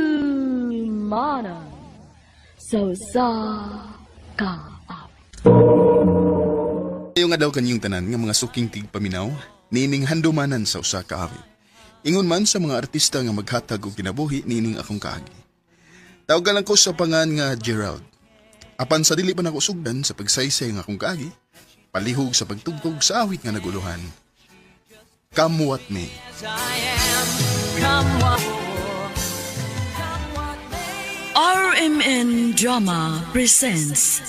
Handumanan sa usa ka awit. Yung nga daw kanyang tanan nga mga suking tigpaminaw, niining handumanan sa usa ka awit. Ingon man sa mga artista nga maghatag og kinabuhi niining akong kaagi. Tawagan lang ko sa pangan nga Gerald. Apan sa dili pa nako sugdan sa pagsaysay nga akong kaagi, palihog sa pagtugtog sa awit nga naguluhan. Come what may. RMN Drama presents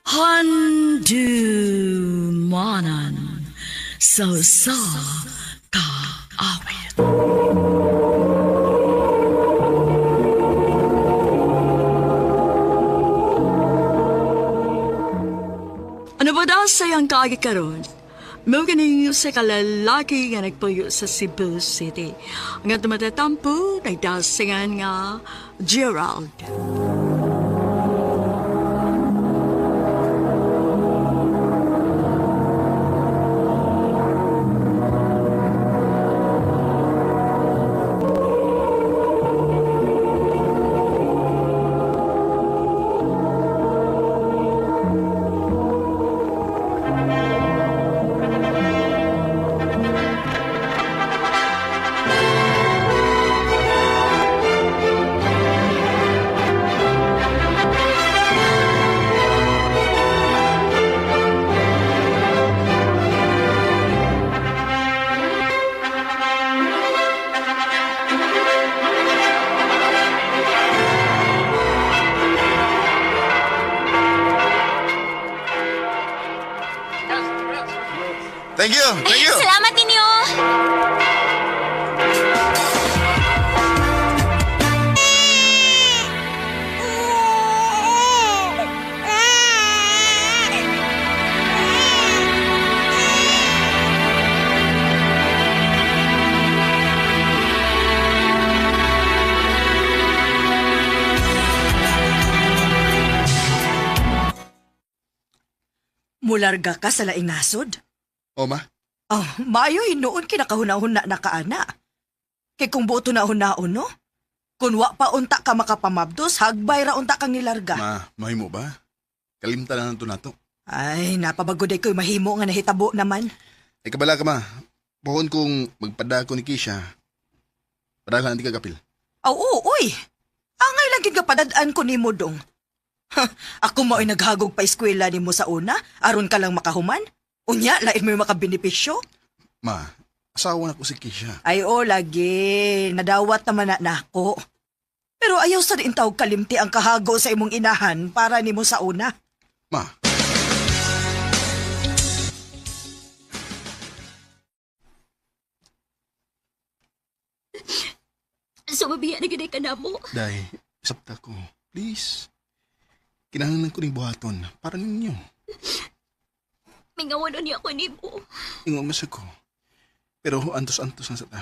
Handumanan sa usa ka awit. Ano ba daw sa iyang kaagi karon? Mao ganing sa kalalaki nga nagpuyo sa Cebu City. Nga tumatatampo, nagdasingan nga Gerald. Thank you, thank you. Salamat ninyo! Mularga ka sa laing nasod? O ma, Oh, maayo hinuon kinakahuna-huna na kaana. Kay kung buoto na hunaon, no? Kung wa pa unta ka makapamabdos, hagbay ra unta kang nilarga. ma, mahimo ba? Kalimta na lang to nato. Ay, napabagoday ko'y mahimo nga nahitabo naman. Ay kabala ka ma, pohon kong magpadako ni Kisha. Padala di ka kapil. Aw, oo, uy. Angay lang gid ka padad-an ko nimo dong. Ha, ako mao'y naghagog pa eskwela nimo sa una, aron ka lang makahuman. Unya, lain mo yung makabenepisyo. Ma, asawa na ko si Kisha. Ay, oo, lagi. Nadawat naman na nako. Pero ayaw sa rin tawag kalimti ang kahago sa imong inahan para nimo sa una. Ma. So, mabiya na gid ka na mo. Day, sabta ko. Please. Kinahanglan ko ning buhaton para ninyo. Mingawan niya ako nimo. Ingon man sa ko. Pero antos-antos na sa ta.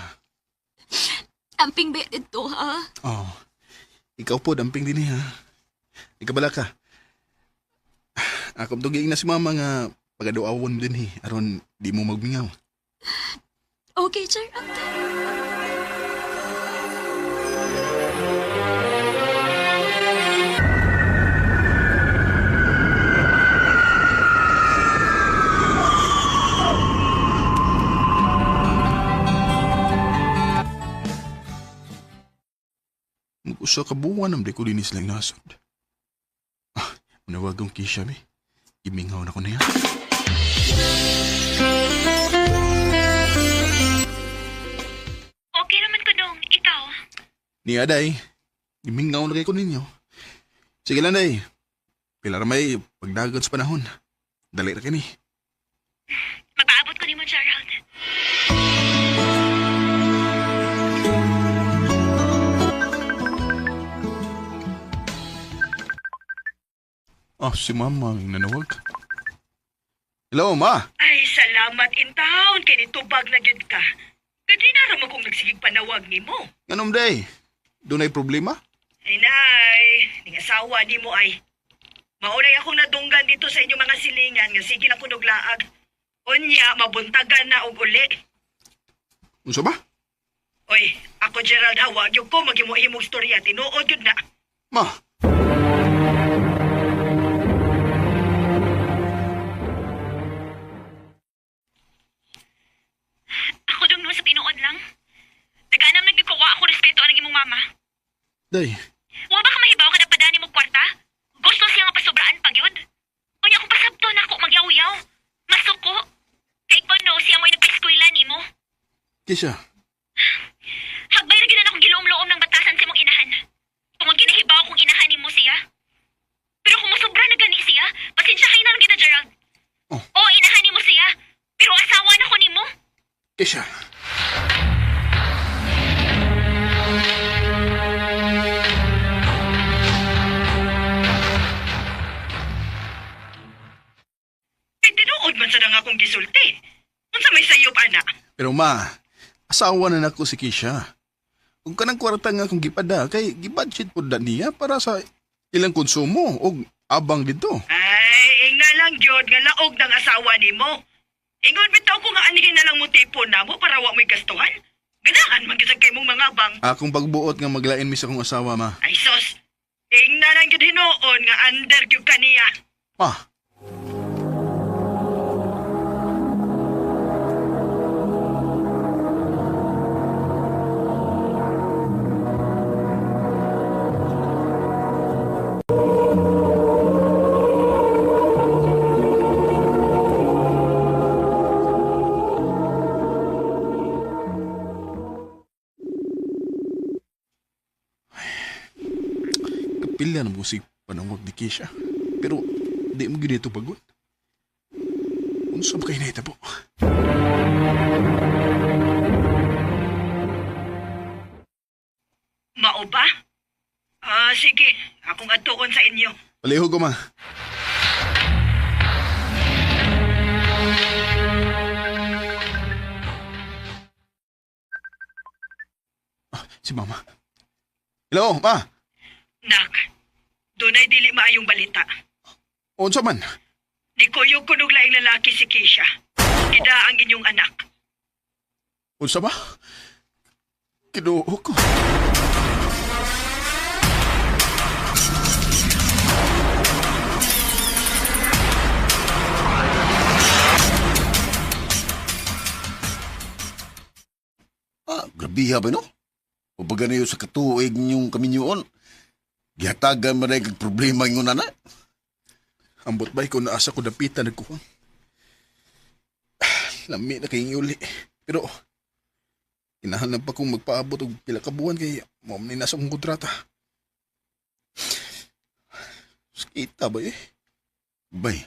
Amping ba dito, ha? Oh. Ikaw po, damping din eh, ha. Ikabala ka. Ako tugiing na si mama nga pagaduawon mo din eh. Aron di mo magmingaw. Okay, Gerald. Mag-usa ka buwan ang di ko dinis lang nasod. Ah, manawag ang Kisha, mi. Imingaw na ko niya. Okay naman ko dong, ikaw. Ni Aday, imingaw na kay ko ninyo. Sige lang, day. Pila ra may pagdagan sa panahon. Dali ra kini. Magpaabot ko nimo, Gerald. Ah, si mama ang nanawag. Hello, ma. Ay, salamat in town kay nitubag na gyud ka. Kadri na ra mo kung nagsigig panawag nimo. Nganom, day? Dunay problema? Ay, nay, ning asawa nimo ay. Maunay akong nadunggan dito sa inyong mga silingan nga sige na kunog laag. Unya, mabuntagan na og uli. Unsa ba? Nako, Gerald, hawa, gyud ko maghimo-himog storya. Tinuod gyud na. Ma! Ako dong no sa tinuod lang. Nag-anam nagkikuha ako respeto anang imong mama. Day, Wa ba ka mahibaw kada padani mo kwarta? Gusto siya nga pasobraan pag yun. Unya kung pasabto na ako magyaw-yaw. Masuko. Kay kuno siya mo'y nagpa-eskwela nimo. Kisha, Hagbay ra gyud na akong giluom-luom ng batasan sa imong inahan. Tungod kinahibaw kong inahan nimo siya. Pero kung mosobra na gani siya, pasensya kay na lang kita, Gerald. Oh. Oo, inahan nimo siya. Pero asawa na ko nimo. Kisha. Kay tinuod man sa nga akong gisulti. Unsa may sayop, ana? Pero ma, asawa na nako si Kisha. Kung kanang kwarta nga akong gipada, kay gibudget po da niya para sa ilang konsumo o abang dito. Ay, ingna lang gyud nga laog ng asawa nimo. Ingon bitaw ko nga anhin na lang mo tipon namo para wa mo'y gastuhan. Ganahan man gyud sa kay mong mga bang. Akong pagbuot nga maglain mi sa akong asawa, ma. Ay sos, ingna lang gyud hinuon nga under gyud kaniya. Ma, kapilya na mo si panawag ni Kisha. Pero di mo ginito bagot. Unsa ba kayo nahitabo? Mao ba? Ah, sige, akong adtuon sa inyo. Palihog ko, ma. Ah, si mama. Hello, ma. Nak, dunay dili maayong balita. Unsa man? Nikuyog kunog laing lalaki si Keisha. Ida ang inyong anak. Unsa ba? Kinuo ko. Ah, grabiha ba no? O baga na yun sa katuig ninyong kaminyoon. Gihatagan man na kag problema ingon na. Ambot ba ikaw naasa ko dapitan nagkuwang? Lami na kayong iuli. Pero, kinahanglan pa kong magpaabot og pila ka buwan kay mao man ni nasa akong kontrata. Kita ba eh? Bay,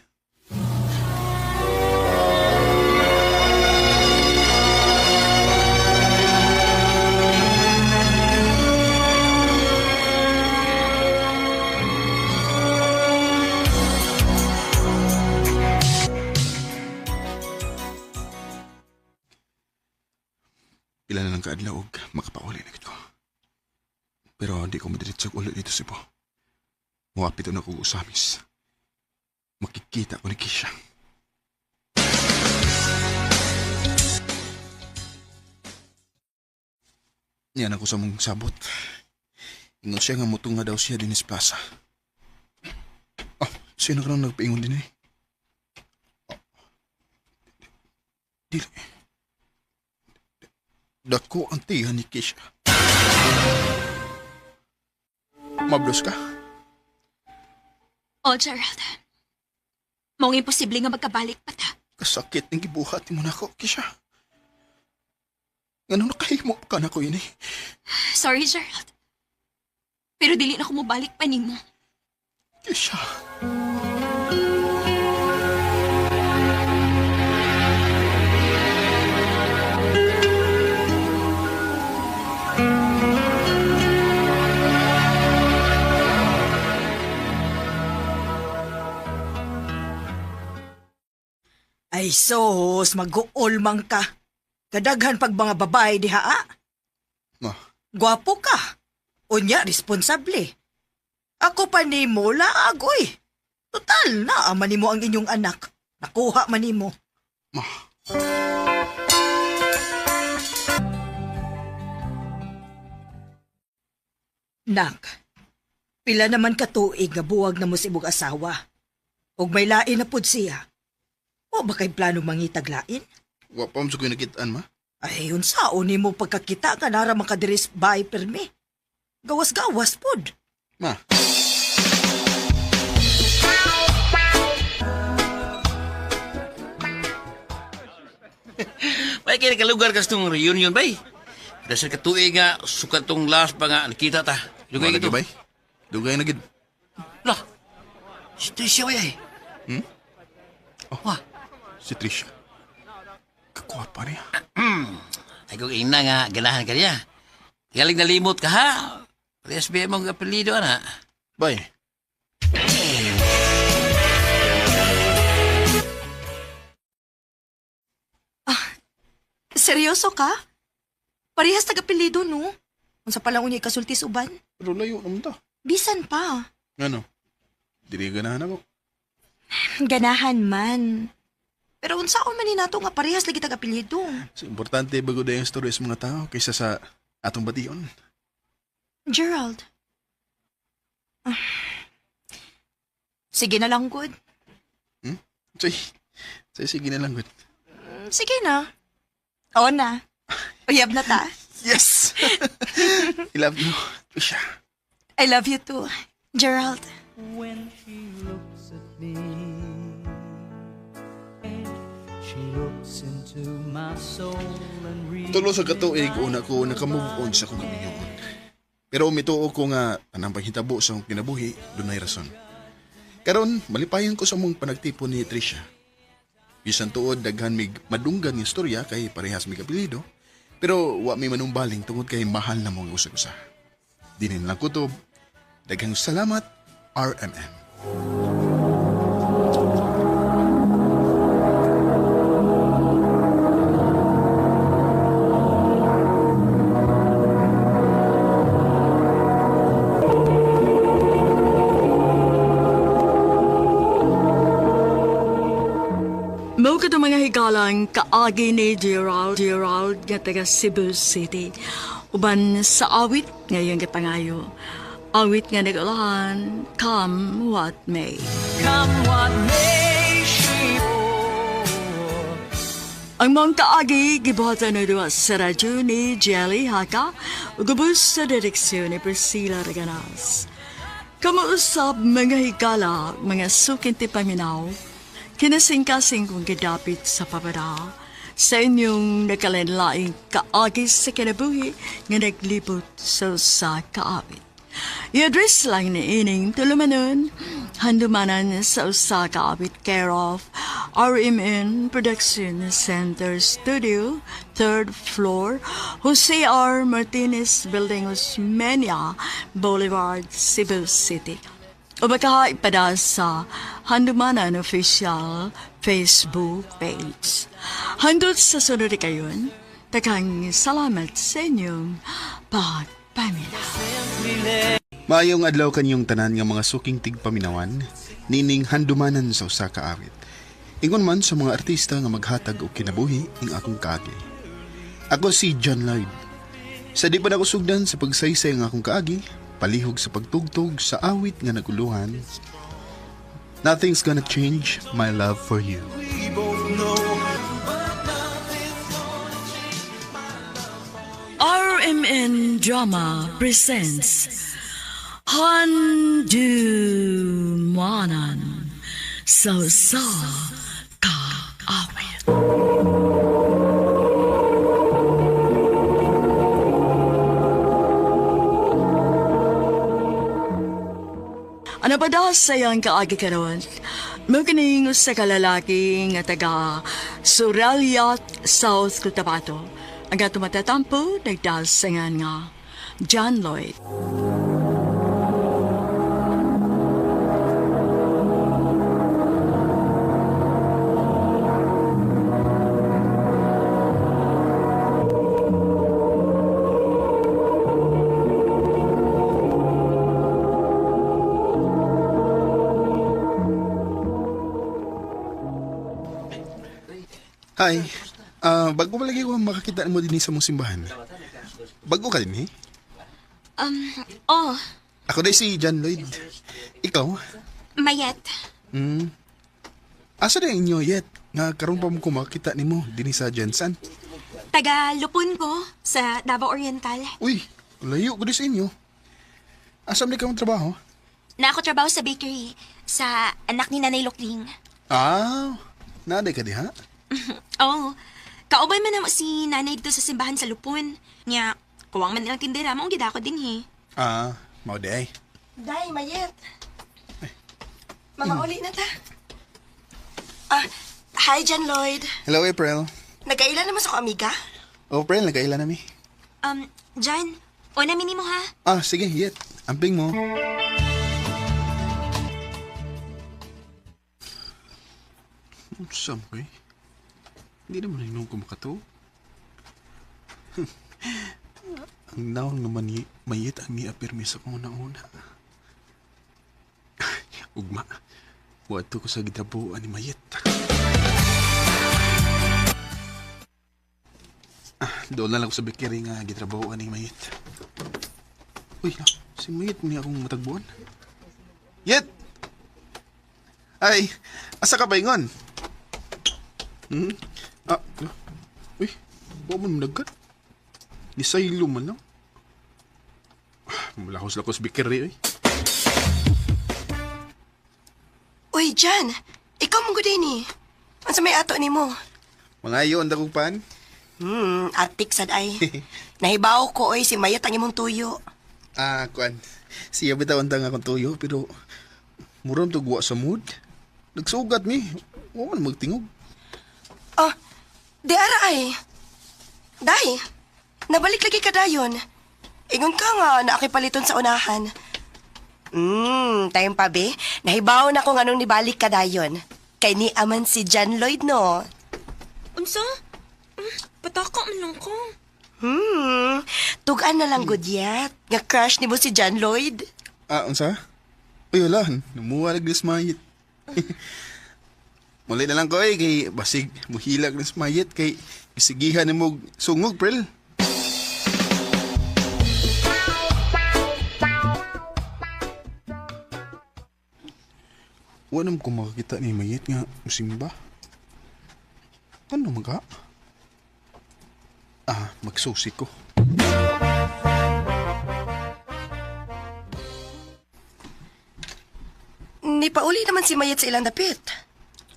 Pila na lang kaadlaw og makapauli na gid ko. Pero di ko madiretso og ulo dito sa Cebu. Muapit na kog usamis. Makikita ko ni Kisha. Niyan ako sa mong sabot. Ingon siya nga mutunga daw siya din sa plaza. Oh, sino ka nang nagpaingon din eh? Oh. Dili. Dako ang tiyan ni Kisha. Mablos ka? Oh, Gerald. Mong imposible nga magkabalik pa ta. Kasakit ng gibuhat ni mo nako, Kisha. Ngano nakahimo ka na ko ini? Sorry, Gerald. Pero dili na ko mobalik pa nimo. Kisha. Ay sos, mag-uol man ka. Kadaghan pag mga babae diha ah. Ma, Gwapo ka. Unya, responsable. Ako pa nimo laag, oy. Total, naa man nimo ang inyong anak. Nakuha man nimo. ma. Nak, pila naman katuig nga buwag na mo sa imong asawa. Ug may lain na pud siya. O ba kay plano mangitag lain? Wa pa mo sa ko'y nakitaan, ma. Ay, unsaon nimo pagkakita ka nara makadiris bahay permi. Gawas-gawas pud. Ma. Bay, kaya nakalugar ka sa itong reunion, bay. Dasal ka tuig nga, sukat tong last pa nga, nakita ta. Dugay Wala gito. gyud, bay. Dugay na gid. Lah, si Tricia bay ay. Hmm? Oh. Wah, Si Trisha. Kakuwapa niya. ay kung ina nga, ganahan ka niya. Galing nalimot ka, ha? Parehas ba mong apelido, ana? Bay. Seryoso ka? Parehas taga-apelyido, no? Unsa pa lang unya ikasulti uban? Pero layo naman ta. Bisan pa. Ano? Dili ganahan ako. Ganahan man. Pero unsaon man ni nato nga parehas lagi tag apelyido? So, importante bago na yung story sa mga tao kaysa sa atong bation. Gerald. Ah. Sige na lang, good. Say, say sige na lang, good. Sige na. Oo na. Uyab na ta. Yes! I love you, Trisha. I love you too, Gerald. When she looks at me, she looks into my soul and reads. Tulo sa katuig, una ko nakamove on sa akong kaminyoon. Pero mituo ko nga tanang panghitabo sa akong kinabuhi, dunay rason. Karon, malipayon ko sa mong panagtipon ni Trisha. Bisan tuod daghan mig madunggan nga istorya kay parehas mig apelyido, pero wa mi manumbaling tungod kay mahal na mong usag-usa. Dinin lang kutob. Daghang salamat, RMN. Mao kadto mga higalang kaagi ni Gerald Gerald nga taga Cebu City. Uban sa awit ngayong gipangayo. Awit nga nag-ulahan, Come What May. Come what may, she Ang mga kaagi gibuhatan na duwa sa radyo ni Jelly Haka ug ubos sa direksyon ni Priscilla Reganas. Kamausap mga higala, mga sukinti paminaw, kinasingkasing kong gidapit sa pabara, sa inyong nakalanlaing kaagi sa kinabuhi nga naglibot sa usa kaawit. I-address lang ni ining tulumanon, handumanan sa usa ka awit care of RMN Production Center Studio, third floor, Jose R. Martinez Building, Osmeña Boulevard, Cebu City. O baka ipada sa Handumanan Official Facebook page. Handot sa sunod kayon, takang salamat sa inyong pagpamila. Maayong adlaw kanyong tanan nga mga suking tigpaminawan, nining handumanan sa usa ka awit. Ingon man sa mga artista nga maghatag og kinabuhi ing akong kaagi. Ako si John Lloyd. Sa di pa nako sugdan sa pagsaysay ng akong kaagi, palihog sa pagtugtog sa awit nga naguluhan. Nothing's gonna change my love for you. RMN Drama presents Handumanan sa sa kaawit. Ano ba daw sa iyang kaagi karon? Mukining sa kalalaki nga taga Suraliat, South Cotabato. Ang ato matatampo, nagdasangan nga John Lloyd. Hi. Bago pa lagi ko makakita mo din sa mong simbahan. Bago ka din eh? Oh, Ako day si John Lloyd. Ikaw? Mayet. Asa na inyo yet? Nga karon pa mo ko makita nimo dinhi sa Jensen. Taga Lupon ko sa Davao Oriental. Uy, layo ko di sa inyo. Asa man ka mong trabaho? Na ako trabaho sa bakery sa anak ni Nanay Lukling. Ah, naaday ka diha? Oh, kaubay man namo si nanay dito sa simbahan sa Lupon. Nya, kuwang man nilang tindera, maong gid ako din he. Ah, mao di ay. Day, Mayet. Mamauli na ta. Ah, hi, John Lloyd. Hello, April. Nagkailan naman sa ko, amiga? Oh, April, nagkaila na mi. John, una minimo ha. Ah, sige, yet. Amping mo. Saan ko eh? Hindi naman ay ko makato. Ang naong naman ni Mayet ang niapirmi sa kong una-una. Ugma, wato ko sa gitrabuan ni Mayet. Ah, doon na lang ko sa bakery nga gitrabuan ni Mayet. Uy, si Mayet niya akong matagbuan. Yet! Ay, asa ka ba ingon? Hmm? Ah, no. Uy, wa man nagkat. Ni saylo man lang. Ah, Malakos-lakos bakery, uy. Uy, John. Ikaw mong gudini. Ang sa may ato ni mo. Mga ayo, ang dagupan. Atik sad ay. Nahibaw ko, oy, si Mayet ang imong tuyo. Ah, kuan. Siya bitaw ang akong tuyo, pero muram to guwa sa mood. Nagsugat mi. Wa man magtingog. Oh, di ara ay. Day, nabalik lagi ka dayon. Ingon ka nga, naakipaliton sa unahan. Tayong pa, be. Nahibaw na kung anong nibalik ka dayon. Kay ni aman si John Lloyd, no? Unsa? Pataka man lang ko. Tugan na lang gudyat. Nga crush ni mo si John Lloyd. Ah, unsa? Uy, wala. Namuha lagi sa mayit. Muli na lang ko eh, kay basig muhilag na sa mayit, kay isigihan ni mo sungog, Prel. Wala naman ko makakita ni Mayit nga musimba. Ano man ka? Ah, magsusi ko. Nipauli naman si Mayet sa ilang dapit.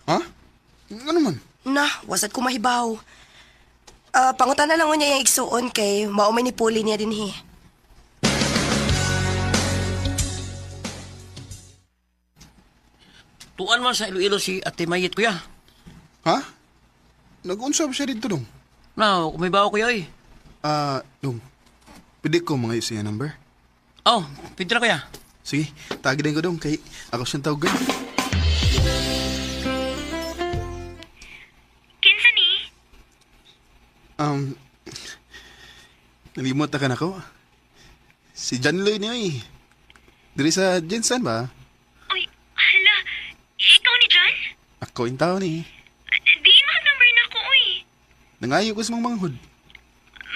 Ha? Ano man? Na, wasad ko mahibaw. Ah, pangutan na lang niya yung igsuon kay maumay ni Puli niya din hi. Tuan man sa Iloilo si Ate Mayet, kuya. Ha? Nag-unsa ba siya dito dong? Na, kumibaw kuya, oy. Ah, dong. Pwede ko mga siya number. Oh, pwede na, kuya. Sige, tagi din ko dong kay ako siyang tawagan. Kinsa ni? Nalimot na ka na ko. Si John Lloyd niya eh. Diri sa Jensen ba? Uy, hala. Ikaw ni John? Ako yung tao ni. Di mo number na ko, uy. Nangayo ko sa mga manghod.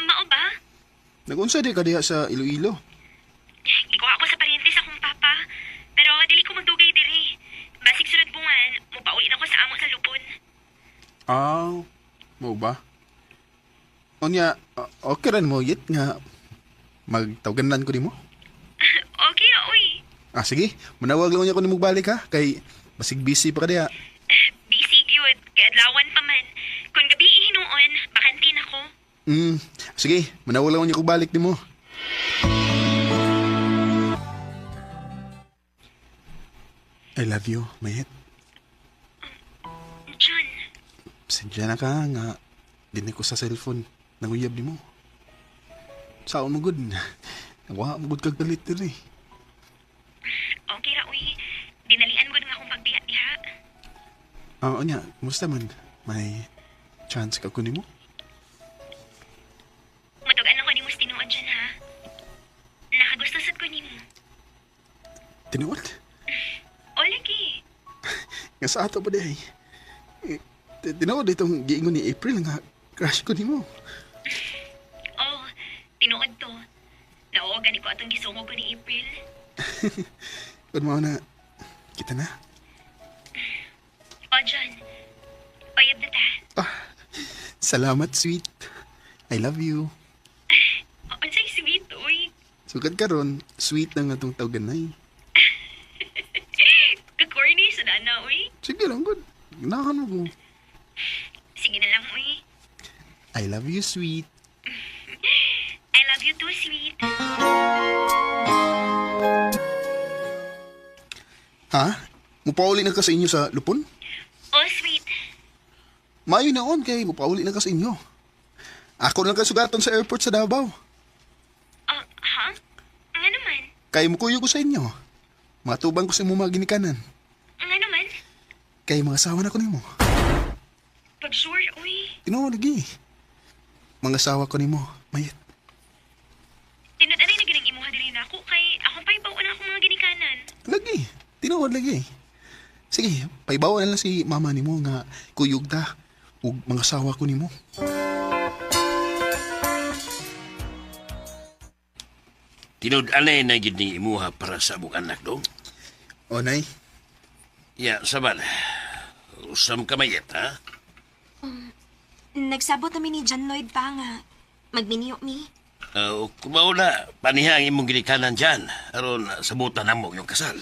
Mao ba? Nagunsa di ka diha sa Iloilo. Gikuha ko sa paryente sa akong papa. Pero dili ko magdugay diri. Basig sunod buwan, mupaulin ako sa amo sa lupon. Ah, mo ba? Unya, okay rin mo yit nga magtawganan ko nimo. Okay ra, uy. Ah, sige. Manawag lang niya ko nimo balik ha. Kay basig busy pa ka diha. Busy gyud, kay adlawan pa man. Kung gabi hinuon, bakante na ko. Sige, manawag lang niya ko balik nimo. I love you, Mayet. John, Pasensya na ka nga. Di ko sa cellphone. Nanguyab ni mo. Saan mo good? Nawa mo good kag galit diri. okay ra, uy. Dinalian gud nga akong pagbiya diha. Ah, unya, kumusta man? May chance ka kunin mo? Matugan ako nimo sa tinuod dyan, ha? Nakagusto sad ko nimo. Tinuod? O lagi. Nga sa ato pa di ay. Eh, Tinuod itong giingon ni April nga crush ko nimo. Oh, tinuod to. Tuo gani ko atong gisungog ko ni April. Kun mao na, kita na. O, John. Payab na ta. Salamat, sweet. I love you. O, unsay sweet, uy. Sugad karon, sweet na nga tong tawganay. Ka-corny sa dana, uy. Sige lang, good. Ganahan mo ko. Sige na lang, uy. I love you, sweet. I love you too, sweet. Ha? Mupauli na ka sa inyo sa Lupon? Oh, sweet. Maayo na on kay mupauli na ka sa inyo. Ako na kasugaton sa airport sa Davao. Oh, ha? Nga naman. Kay mukuyo ko sa inyo. Matubang ko sa imong mga ginikanan. Nga naman. Kay mga asawa na ko nimo. Pag sure, uy. Tinuod lagi. Mga asawa ko nimo, mayit. Tinud-anay na ginang imuha diri na ako kay akong paibaw na akong mga ginikanan. Lagi. Tinuod lagi. Sige, paibaw na lang si mama nimo nga kuyog ta ug mga asawa ko nimo. Tinud-anay na gid ning imuha para sa among anak dong. O nay, Ya, saban. Usam ka mayet, ha? Nagsabot kami ni John Lloyd pa nga. Magminiyo mi. Kumaw na, paniha ang imong ginikanan dyan. Aron, sabutan na mo yung kasal.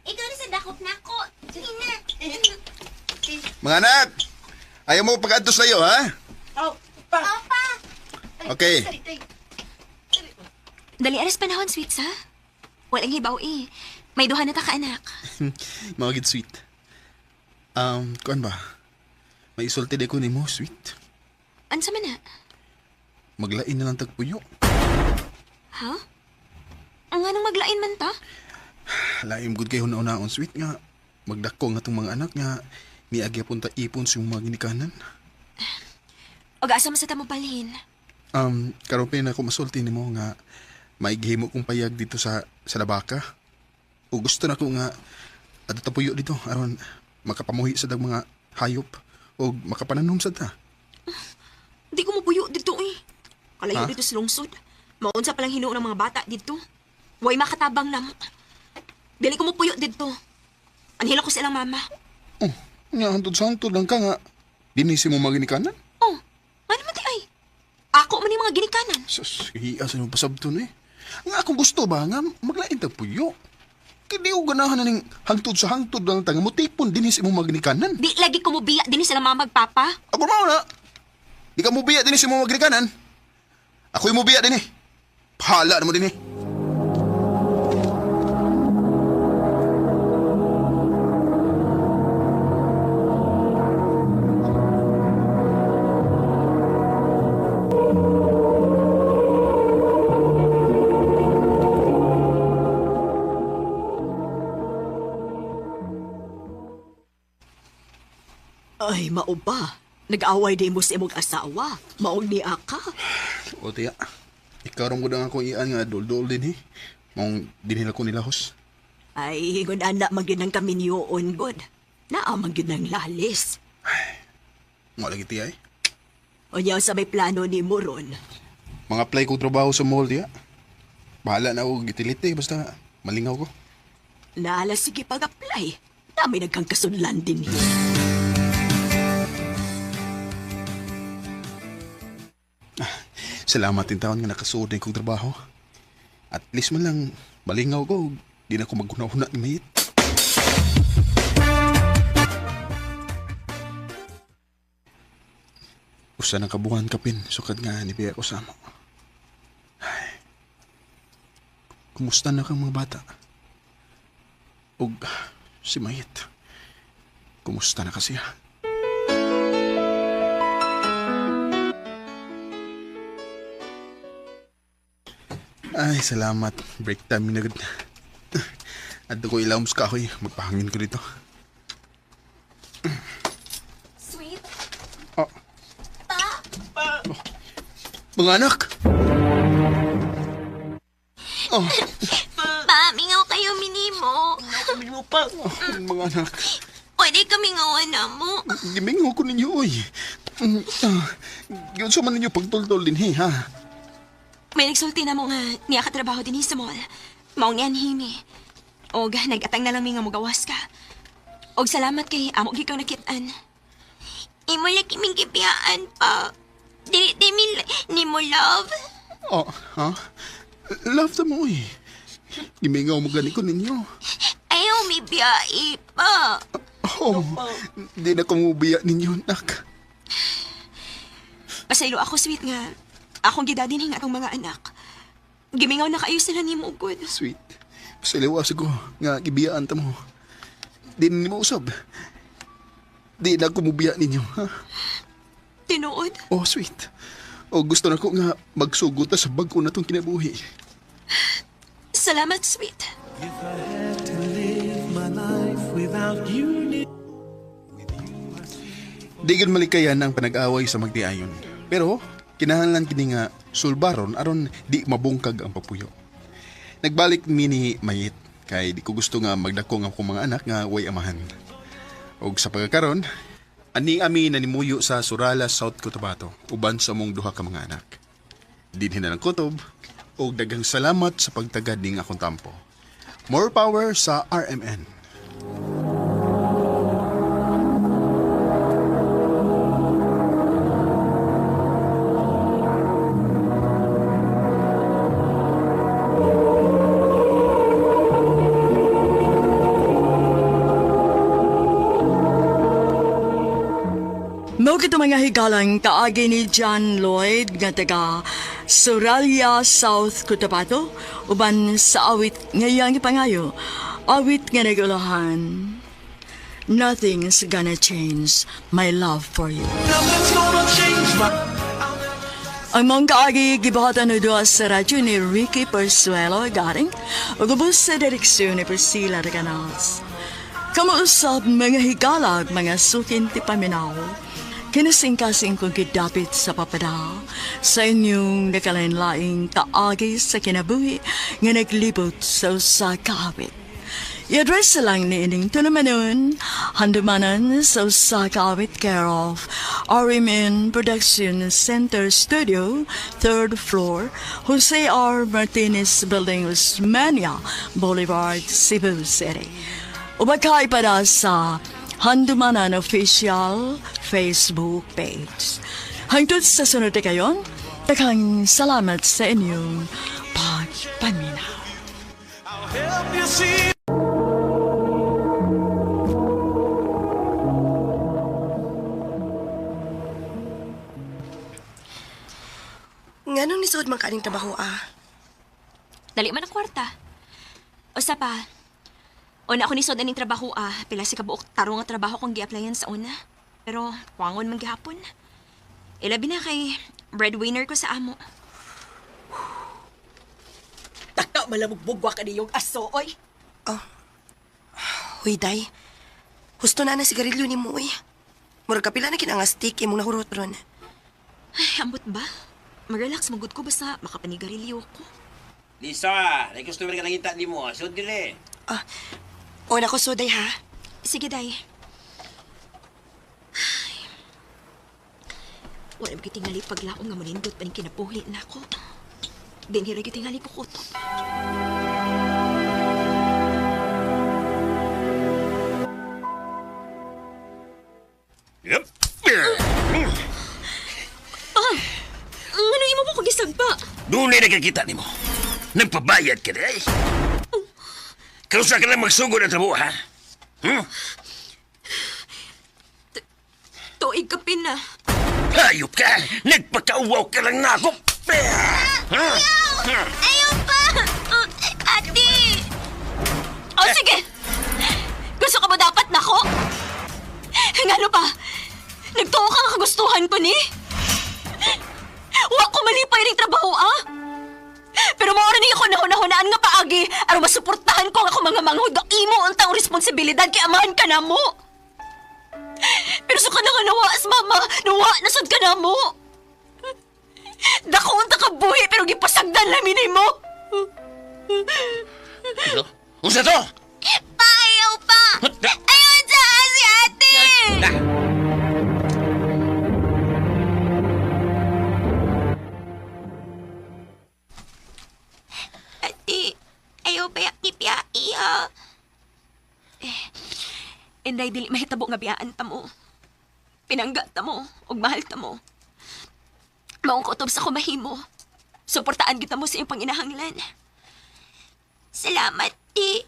Ikaw na sa dakop na ako. Sige na. mga anak, ayaw mo pag-adto sa'yo, ha? Oh, pa. Opa! Okay. Dali aras panahon, sweet, sa? Walang hibaw eh. May duha na ta ka, anak. Mga gid sweet. Kuan ba? May isulti di ko nimo, sweet. Ansa man na? Maglain na lang tagpuyo. Ha? Ang anong maglain man ta? Laim gud kay huna-hunaon sweet nga. Magdako nga tong mga anak nga niagi punta ipon sa imong mga ginikanan. Og asa man sa tamo balhin. Karon pa na ako masulti nimo nga maighimo kong payag dito sa Labaka. O gusto na ko nga adto tapuyo dito aron makapamuhi sa dag mga hayop o makapananom sa ta. Di ko mapuyo dito eh. Kalayo Ha? dito sa lungsod. Maunsa palang hinuon ng mga bata dito. Way makatabang na. Dili ko mapuyo dito. Anhila ko silang mama. Oh, nga hantod sa hantod lang ka nga. Dinhi si mo mga ginikanan? Oh, ano man di ay? Ako man yung mga ginikanan. Sus, hiya sa nung pasabton eh. Nga akong gusto ba nga maglain tag puyo. Kaya di ko ganahan na ning hangtod sa hangtod lang tanga mo tipon dinhi sa imong mga ginikanan. Di lagi ko mubiya din sila mama magpapa. Ako mao na. Di ka mubiya dinhi sa imong mga ginikanan. Ako'y mubiya dinhi. Pahala na mo dinhi. Ay, mao ba? Nag-away di mo sa imong asawa. Maong ni aka. O tiya, ikaw ron ko na akong ian nga dol-dol dinhi. Maong dinhi na ko nilahos. Ay, ingon anak magyud ang kaminyoon, god. Naa magyud ang lalis. Mo lagi tiya eh. Unya sa may plano ni mo ron. Mga apply ko trabaho sa mall tiya. Bahala na ako gitilite basta malingaw ko. Naala sige pag-apply. Nami nagkang kasunlan din hi. Salamat din taon nga nakasuod na kong trabaho. At least man lang malingaw ko. Di na ko maghuna-huna ni Mayit. Usa na kabuhan kapin, sukad nga ni Bea ko sa amo. Ay. Kumusta na kang mga bata? Ug si Mayit. Kumusta na kasi ha? Ay, salamat. Break time na gud. Adto ko ilawom sa kahoy. Magpahangin ko dito. Mga anak! Oh, Pa, mingaw kayo minimo. mga anak, Pwede kami ngawan na mo. gimingaw ko ninyo, oy. Yun sa man ninyo pagtultol din, he, ha? May nagsulti na mo nga niya katrabaho din sa mall. Maong niyan himi. Og nagatang na lang mi nga mugawas ka. Og salamat kay amo gikaw nakit-an. Imo lagi ming gibiyaan pa. Dili di mi nimo love. Oh, ha? Love ta mo, oy. Gimingaw mo gani ko ninyo. Ayaw mi biyai pa. Oh, di na ko mubiya ninyo, anak. Pasaylo ako sweet nga akong gidadin nga atong mga anak. Gimingaw na kayo sila nimo gud. Sweet. Pasaylo ko nga gibiyaan ta mo. Di na nimo usab. Di na ko mubiya ninyo, ha? Tinuod. Oh, sweet. Oh, gusto na ko nga magsugot ta sa bag-o na tong kinabuhi. Salamat sweet. If I had to live my life without you near. Di gyud malikayan ang panag-away sa magdiayon. Pero kinahanglan kini nga sulbaron aron di mabungkag ang papuyo. Nagbalik mi ni Mayit kay di ko gusto nga magdako ang akong mga anak nga way amahan. Og sa pagkakaron, ani ami nanimuyo sa Surala, South Cotabato uban sa mong duha ka mga anak. Dinhi na lang kutob og daghang salamat sa pagtagad ning akong tampo. More power sa RMN. Mao kito mga higalang kaagi ni John Lloyd nga taga Soralia, South Cotabato uban sa awit ngayang ipangayo. Awit nga nagulahan. Nothing's gonna change my love for you. Nothing's gonna change my. Ang mga kaagi gibuhatan na duha sa radyo ni Ricky Persuelo Garing ug ubos sa direksyon ni Priscilla Recanals. Kamausap mga higalag, mga sukin ti paminaw. Kinasingkasing kong gidapit sa papada sa inyong nakalain-laing kaagi sa kinabuhi nga naglibot sa usa ka awit. I-address lang ni ining tunamanon, handumanan sa usa ka awit care of RMN Production Center Studio, 3rd floor, Jose R. Martinez Building, Osmania Boulevard, Cebu City. Ubakay para sa Handumanan Official Facebook page. Hangtod sa sunod na kayon, daghang salamat sa inyong pagpaminaw. I'll help you see. Nganong nisuod man kaning trabaho ah? Dali man ang kwarta. Usa pa. Una ako ni aning trabaho ah, pila si kabuok tarong nga trabaho kong gi-applyan sa una. Pero kwangon man gihapon. Ilabi na kay breadwinner ko sa amo. Taka malamog-bugwa ka niyong aso, oy. Huy, day. Husto na na sigarilyo ni mo, uy. Murag kapila na kinang stick imong nahurot ron. Ay, ambot ba? Mag-relax magud ko basta makapanigarilyo ko. Lisa, may customer ka nangita di mo. Sud dili. Ah, o nako, so day ha. Sige, day. Ay. Wala mo tingali paglaom nga manindot pa ning kinabuhi na ako. Dinhira gyud tingali ko kutob. Yep. Ngano imo mo ko gisagpa? Doon na nakakita nimo. Nagpabayad ka na eh. Kausa ka lang magsugod ang trabaho, ha? Hmm? Tuig ka pina. Hayop ka! Nagpakauwaw ka lang na ako! Ha? Ayaw pa! Ate! Oh, sige! Gusto ka ba dapat nako? Ngano pa? Nagtuo ka nga kagustuhan ko ni? Wa ko malipay ning trabaho, ah! Pero maura ni ako nahunahunaan nga paagi aron masuportahan ko ang akong mga manghud nga imo ang taong responsibilidad kay amahan ka na mo. Pero sa ka na nga nawa, as mama, nawa na sad ka na mo. Dako unta ka buhi pero gipasagdan lang mo. Ano? Unsa to? Payaw pa! Ayaw dyan si ate! Na! Ate, ayaw pa yung ipiyai ha. Eh, inday dili mahitabo nga biyaan ta mo. Pinangga ta mo, ug mahal ta mo. Maong kutob sa kumahimo. Suportaan kita mo sa iyong panginahanglan. Salamat, ti.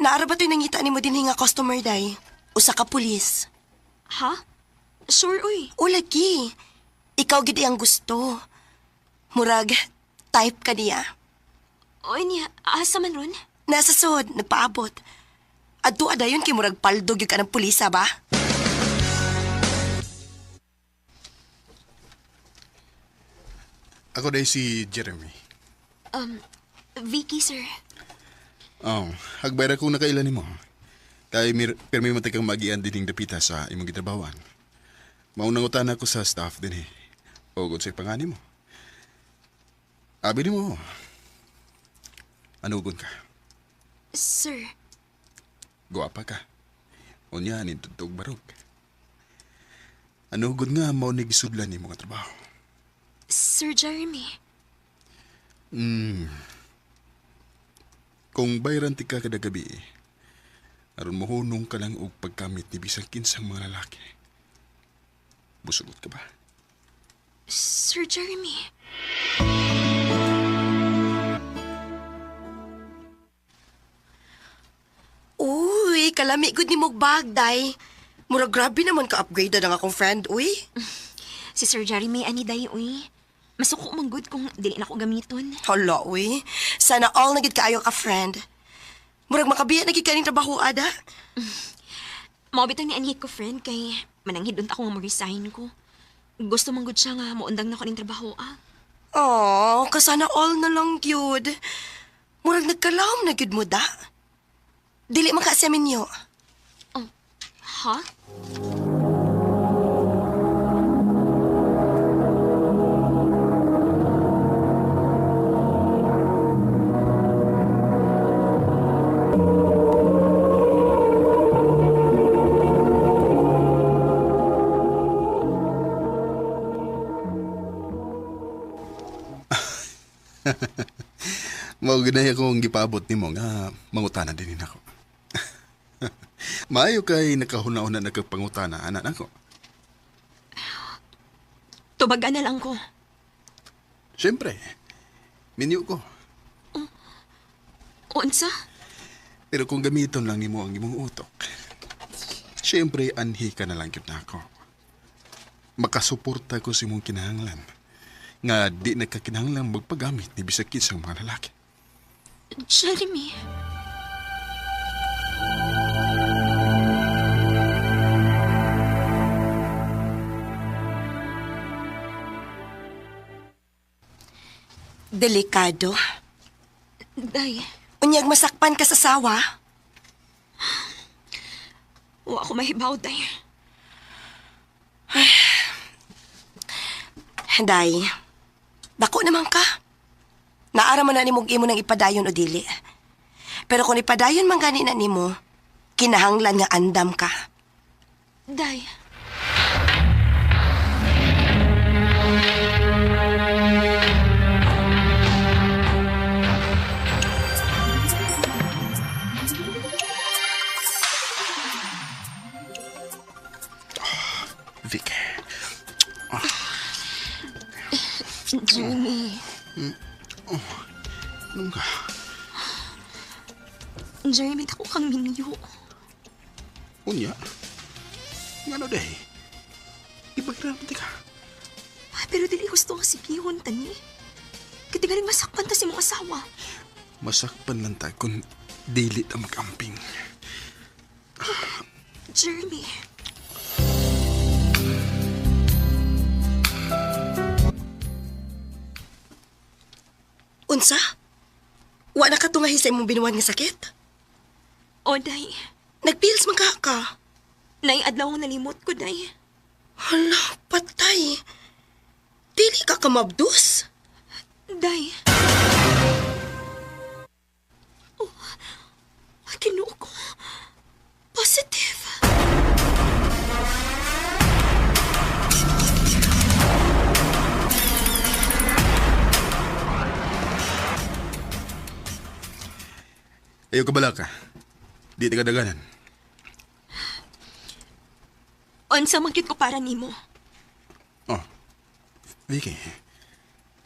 Naara ba to'y nangita nimo dinhi nga customer, day? Usa ka pulis. Ha? Sure, uy. O lagi. Ikaw gid ang gusto. Murag, type ka niya. Oy niya, asa man ron? Nasa sud, nagpaabot. Adto adayon kay murag paldo gyud ka ng pulisa ba? Ako day si Jeremy. Vicky, sir. Oh, hagbay ra kong nakailan nimo. Kay pirmi man kang magian dining dapita sa imong gitrabahoan. Maunang utana ko sa staff dinhi. O sa pangani mo. Abi nimo. Anugon ka? Sir, Guwapa ka. Unya ni tutog barog. Anugod nga mao ni gisudlan nimo nga trabaho. Sir Jeremy. Kung bayran ti ka kada gabi, aron mohunong ka lang og pagkamit ni bisan kinsang mga lalaki. Busugot ka ba? Sir Jeremy. Uy, kalami gud nimo og bag, day. Murag grabe naman ka-upgraded ang akong friend, uy. Si Sir Jeremy ani day, uy. Masuko man gud kung dili na ko gamiton. Hala, uy. Sana all na gid kaayo ka friend. Murag makabiya na gid kaning trabaho ada. Mao bitang ni anhi ko friend kay mananghid unta ko nga mo-resign ko. Gusto man gud siya nga moundang na ko ning trabaho ah. Oh, kasana all na lang gyud. Murag nagkalawom na gyud mo da. Dili man ka sa minyo. Ha? Mao ginay akong gipaabot nimo nga mangutana din nako. Maayo kay nakahuna-una na kag pangutana anak nako. Tubagan na lang ko. Siyempre, minyo ko. Unsa? Pero kung gamiton lang nimo ang imong utok, siyempre anhi ka na lang gyud nako. Makasuporta ko sa imong kinahanglan. Nga di nagkakinahanglan magpagamit ni bisag kinsang mga lalaki. Jeremy. Delikado. Day, Unyag masakpan ka sa sawa. wa ko mahibaw, day. Day, dako naman ka. Naara man na nimo og imo nang ipadayon o dili. Pero kung ipadayon man gani na nimo, kinahanglan nga andam ka. Day. Vic, Jeremy. anong ka? Jeremy, dako kang minyo. Unya? Ngano day? Ipagramte ka. Ah, pero dili gusto nga sigihon, tani. Kaya galing masakpan ta si mong asawa. Masakpan lang ta kung dili ta magamping. Jeremy. Unsa? Wa na ka tungahi sa imong binuan nga sakit? O, day. Nagpills man ka ka. Nay, adlaw ang nalimot ko, day. Hala, patay. Dili ka kamabdus. Day. Oh, Ginoo ko. Positive. Ayaw ka bala ka. Di ta kadaganan. Unsa man gyud ko para nimo. Oh, Vicky.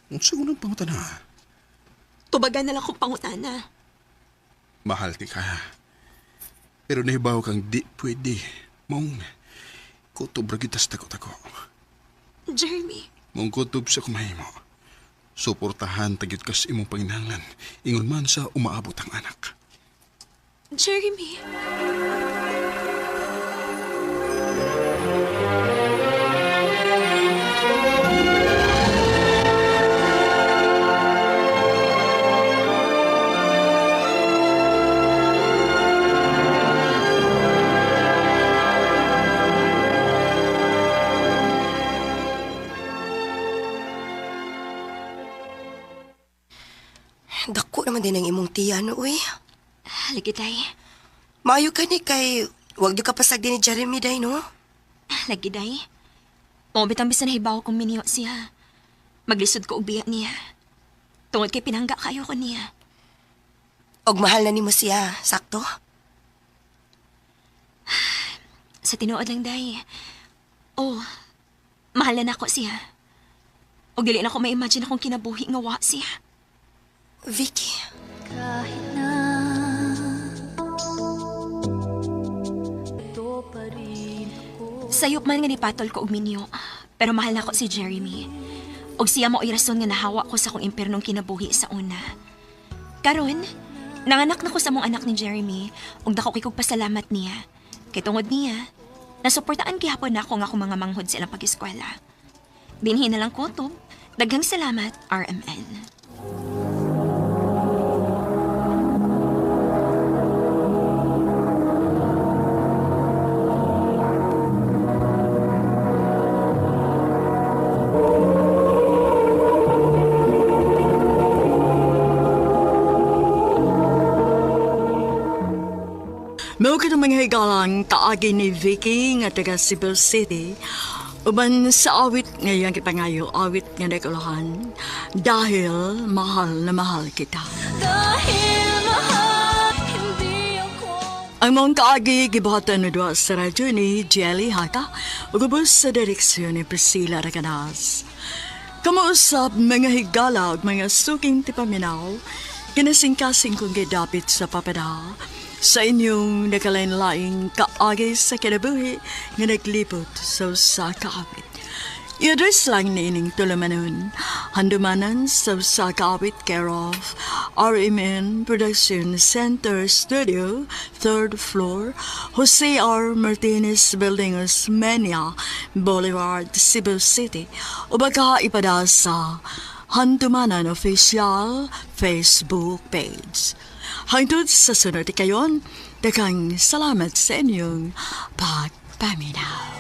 Unsa ko nang pangutana? Tubagan na lang kong pangutana. Mahal ti ka. Pero nahibaw kang di pwede. Mong kutob ra gyud tas tako-tako. Jeremy, Mong kutob sa kumahimo. Suportahan tagyod kas imong panginahanglan. Ingon man sa umaabot ang anak. Jeremy. Dako naman din ang imong tiya, no, uy. Lagi, day. Maayo ka ni kay... Wag di ka pasag din ni Jeremy, day, no? Lagi, day. Mao bitang bisan nahibaw kong miniyo siya. Maglisod ko og biya niya. Tungod kay pinangga kayo ko niya. Og mahal na nimo siya, sakto? Sa tinuod lang, day. Oh, mahal na nako siya. Og dili na ko ma-imagine akong kinabuhi nga wa siya. Vicky, Kahit na Ito pa rin ako. Sayop man nga nipatol ko og minyo, pero mahal nako si Jeremy. Og siya mo rason nga nahawa ko sa akong impernong kinabuhi sa una. Karon, nanganak na ko sa mong anak ni Jeremy ug dako kay kog pasalamat niya. Kay tungod niya, nasuportaan gihapon nako nga akong mga manghod sa ilang pag-eskwela. Dinhi na lang kutob. Daghang salamat, RMN. Mao ka mga higalang kaagi ni Vicky nga taga Cebu City. Uban sa awit ngayang kipangayo, awit nga nagulahan dahil mahal na mahal kita. Dahil mahal, hindi ako Ang mong kaagi gibuhatan na duha sa radyo ni Jelly Haka ug ubos sa direksyon ni Priscilla Raganas. Kamausap mga higala ug mga suking tipaminaw, kinasingkasing kong gidapit sa papada sa inyong nakalain-laing kaagi sa kinabuhi nga naglibot sa usa ka awit. I-address lang ni ining tulumanon. Handumanan sa usa ka awit care of RMN Production Center Studio, 3rd floor, Jose R. Martinez Building, Osmeña Boulevard, Cebu City. O baka ipada sa Handumanan Official Facebook page. Hangtod sa sunod kayon, daghang salamat sa inyong pagpaminaw.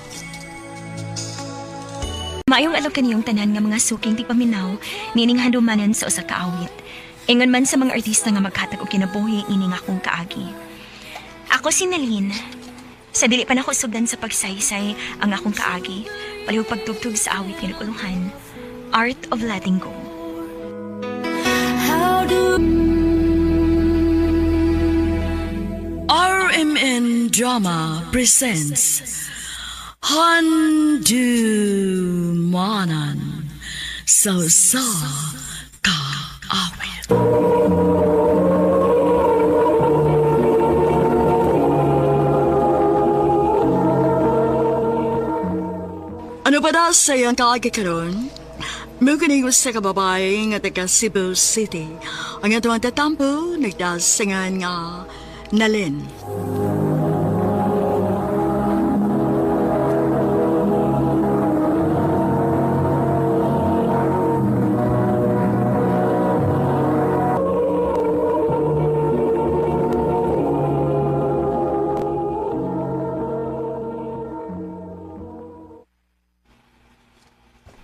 Maayong alok kaniyong tanan nga mga suking ti paminaw, nining handumanan sa usa ka awit. Ingon man sa mga artista nga maghatag og kinabuhi ining akong kaagi. Ako si Nalin. Sa dili pa nako sugdan sa pagsaysay ang akong kaagi, palihog pagtugtog sa awit nga nagulungan, Art of Letting Go. How do RMN Drama presents Handumanan sa sa kaawit. Ano ba na sa iyang kaagi karon? Mukinig sa kababae nga taga Cebu City. Ang atong tatampo, nagdasingan nga nalin.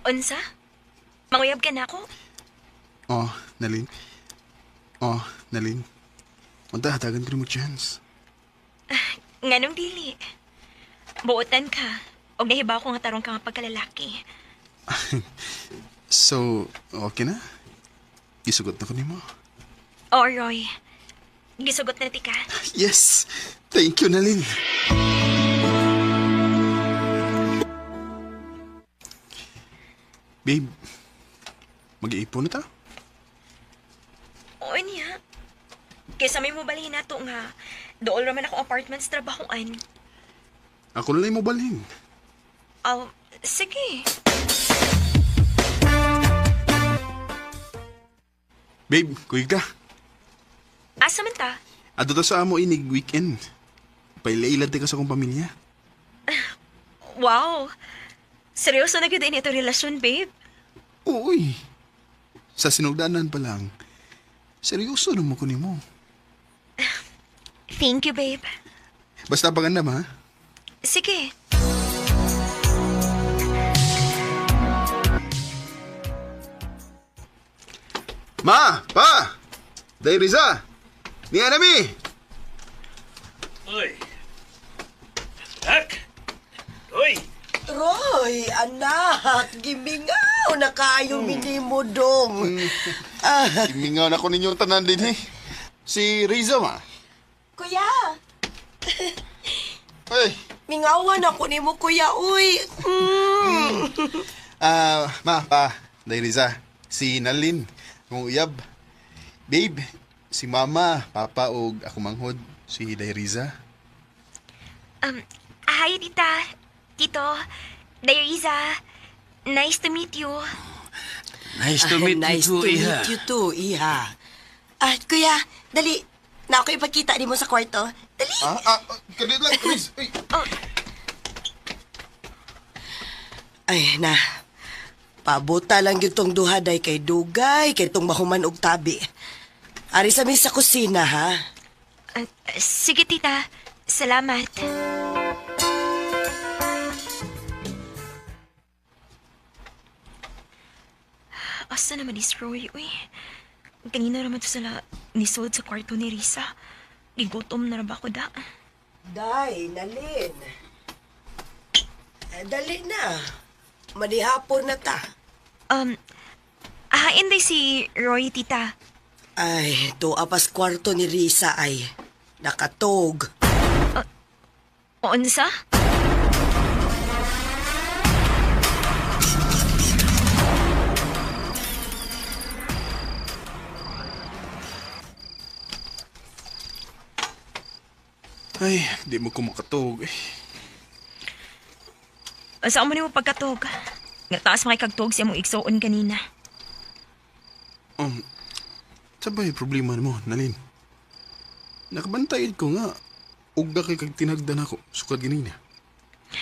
Unsa? Manguyab ka na ako? Oh, Nalin. Oh, Nalin. Unta, hatagan ko mo chance. Nganong dili? Buotan ka. Og nahibaw ko nga tarong ka nga pagkalalaki. So, okay na? Isugot na ko nimo. Oh, Roy. Gisugot na ti ka. Yes! Thank you, Nalin. Babe, mag-iipon na ta? Oo niya. Kaysa may mobalhin na to nga. Dool raman ako apartment sa trabahoan. Ako na lang mo balhin. Oh, sige. Babe, kuy ka. Asa man ta? Ato ta sa amo inig weekend. Pailailad ka sa akong pamilya. Wow. Seryoso na gyud ini ito relasyon, babe. Uy. Sa sinugdanan pa lang, seryoso na mo ko nimo. Thank you, babe. Basta pagandam ha. Sige. Ma! Pa! Day Riza! Ni Anami! Uy. Tak. Uy. Roy, anak, gimingaw na kayo minimo dong. Ah, Imingaw na ko ninyong tanan din eh. Si Riza ma. Kuya, Ay! mingawan ako nimo kuya, uy. Mm. Ah, ma, pa, Day Riza. Si Nalin, akong uyab. Babe, si mama, papa og ako manghod, si Day Riza. Hi, tita. Tito. Dayriza. Nice to meet you. Nice to meet nice you too, to iha. meet you too, iha. Ah, kuya, dali. Na ako ipakita nimo sa kwarto. Dali. Ah, kadit lang, Riz. Ay. Ay, na. Pabuta lang gyud tong duha day kay dugay kay tong mahuman og tabi. Ari sa mi sa kusina ha. Ah, sige, tita. Salamat. Asa naman ni Roy, uy. Kanina naman to sila nisold sa kwarto ni Risa. Gigutom na ra ba ko da? Day, Nalin. Eh, dali na. Manihapon na ta. Ahain day si Roy, tita. Ay, tuwa pas kwarto ni Risa ay. Nakatog. Unsa? Ay, di mo ko makatog. Eh. Asa mo nimo pagkatog? Nga taas makikagtog siya mong igsuon kanina. Sabay problema mo, Nalin. Nakabantayid ko nga. Ugda kay kag tinagdan ako, sukad ganina.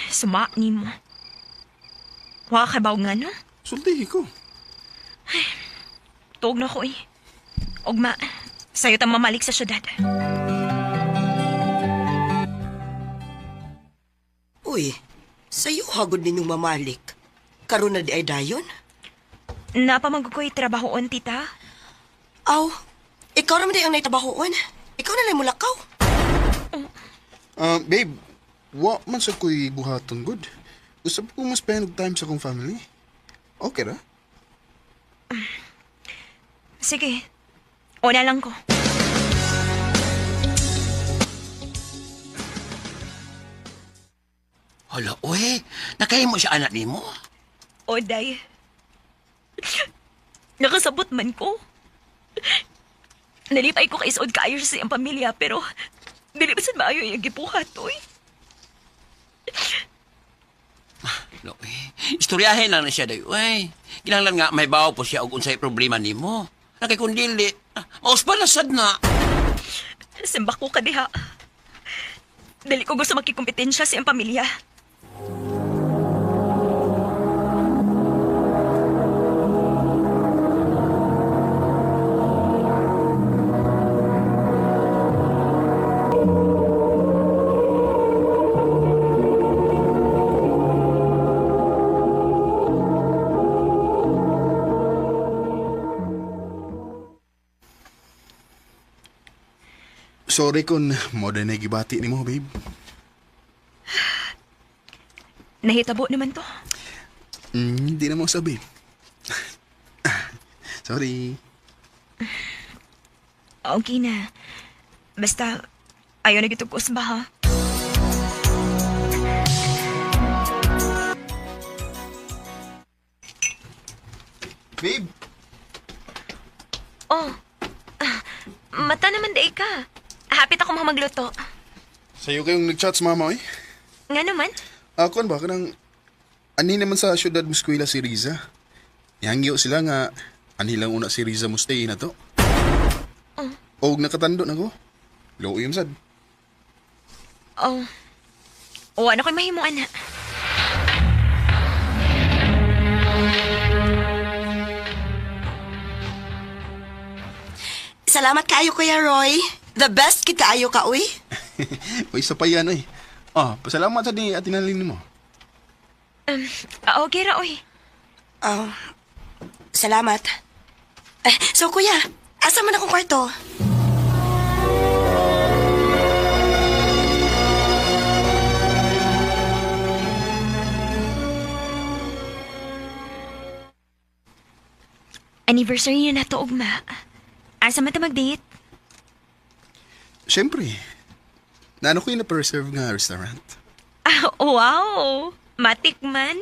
Suma nimo. Wa ka ba og ngano? Sultihi ko. Tuog na ko eh. Ugma, sayo tang mamalik sa syudad. Uy, sayo hagod ninyong mamalik. Karon na di ay dayon? Napamanggukoy trabahoon, tita. Aw, ikaw naman di ang naitabahoon. Ikaw na lang mulakaw. Ah, babe, wa man sa ko'y buhaton good. Gusto ko mas spend time sa akong family. Okay ra? Sige, una lang ko. Hala, uy. Nakahimo siya anak nimo. O, day. Nakasabot man ko. Nalipay ko kay isuod kaayo siya sa iyang pamilya, pero dili ba sad maayo iyang gibuhat, uy. Hala, uy. Istoryahin lang na siya day, uy. Kinahanglan nga may bawo po siya og unsay problema nimo. Nakay kung dili, mauspa na sad na. Simba ko ka diha. Dili ko gusto makikompetensya sa iyang pamilya. Sorry kung mo na gibati nimo, babe. Nahitabo naman to. Hindi na mo sabi. Sorry. Okay na. Basta, ayaw na gitog ba ha? Babe, Oh, mata naman day ka. Hapit ako mga magluto. sa'yo kayong nag-chat sa mama, eh. Nga naman? Ako ba, kanang... Ani naman sa syudad mo eskwela si Riza. Yangyo sila nga, ani lang una si Riza mo stay na to. Og nakatando na ko. Looy sad. Oh. O, ano ko'y mahimo, ana? Salamat kaayo, Kuya Roy. The best kita ayo ka, uy. Uy, isa pa yan, eh. Ah, pasalamat sa ni Ate Nalin mo. Okay ra, oy. Oh, salamat. Eh, so, Kuya, asa man akong kwarto? Anniversary na nato, ugma. Asa man ta mag-date? Siyempre. Naano ko yung na-preserve nga restaurant. Ah, wow! Matik man.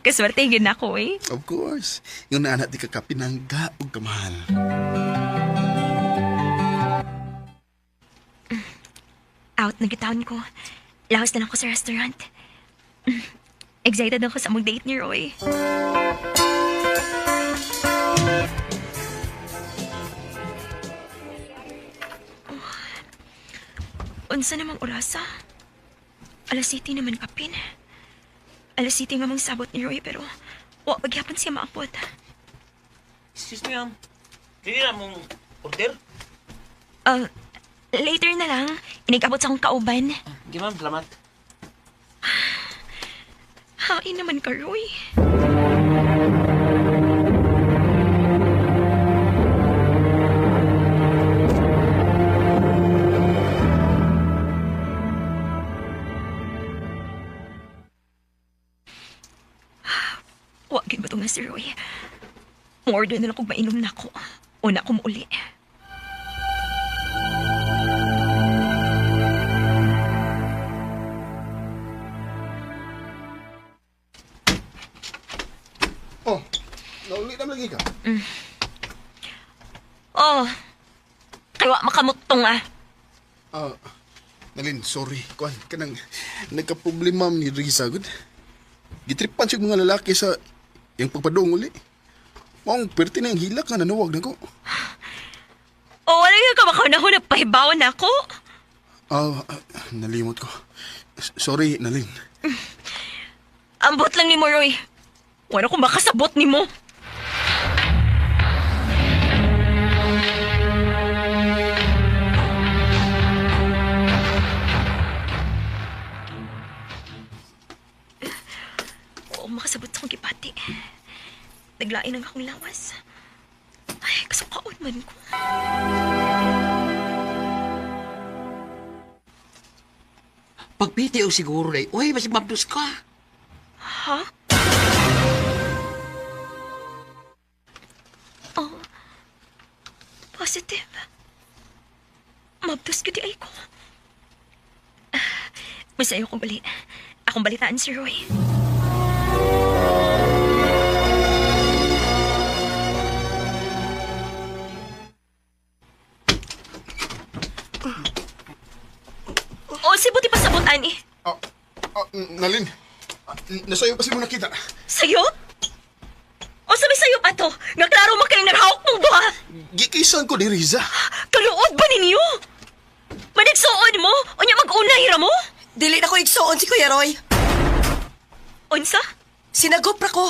Kaswerte yun ako, eh. Of course. Yung naanak di ka kapinangga og kamahal. Out na gitawon ko. Lahos na lang ko sa restaurant. Excited ako sa mag-date ni Roy. Oh. Unsa namang orasa? Alas 7 naman kapin. Alas 7 nga mang sabot ni Roy pero wa pagyapon siya maabot. Excuse me, ma'am. Dili na mong order? Later na lang. Inigabot sa akong kauban. Sige, ma'am. Salamat. Hain naman ka, Roy. Wa gid ba to nga si Roy? Mo-order na lang kog mainom na ako. Una ko muuli. Oh, nauli na lagi ka. Oh, kay wa makamutong ah. Ah, Nalin, sorry. Kuan, kanang nagka-problema ni Riza, gud. Gitripan siya mga lalaki sa yung pagpadung uli. Maong perti na yung hilak nga nanuwag na ko. Oh, wala yung kamakaw na nagpahibaw na ako. Ah, nalimot ko. Sorry, Nalin. Ambot lang ni mo, Roy. Wala ko makasabot ni mo. Oo, makasabot sa akong gipati. Naglain ang akong lawas. Ay, kasukaon man ko. Pagpiti o siguro, day. Uy, basig mabdos ka. Ha? Oh, positive. Mabdos gud ay ko. Masayo kong bali. Akong balitaan si Roy. Oh, si buti pa sabot, ani. Nalin, nasayo pa si mo nakita. Sayop? O sabi sayop ato? Nga klaro man kayong narahawak mong duha. Gikisan ko ni Riza. Kaluod ba ninyo? Manigsuon mo? O niya mag-una hira mo? Dili na ko igsuon si Kuya Roy. Unsa? Sinagop ra ko.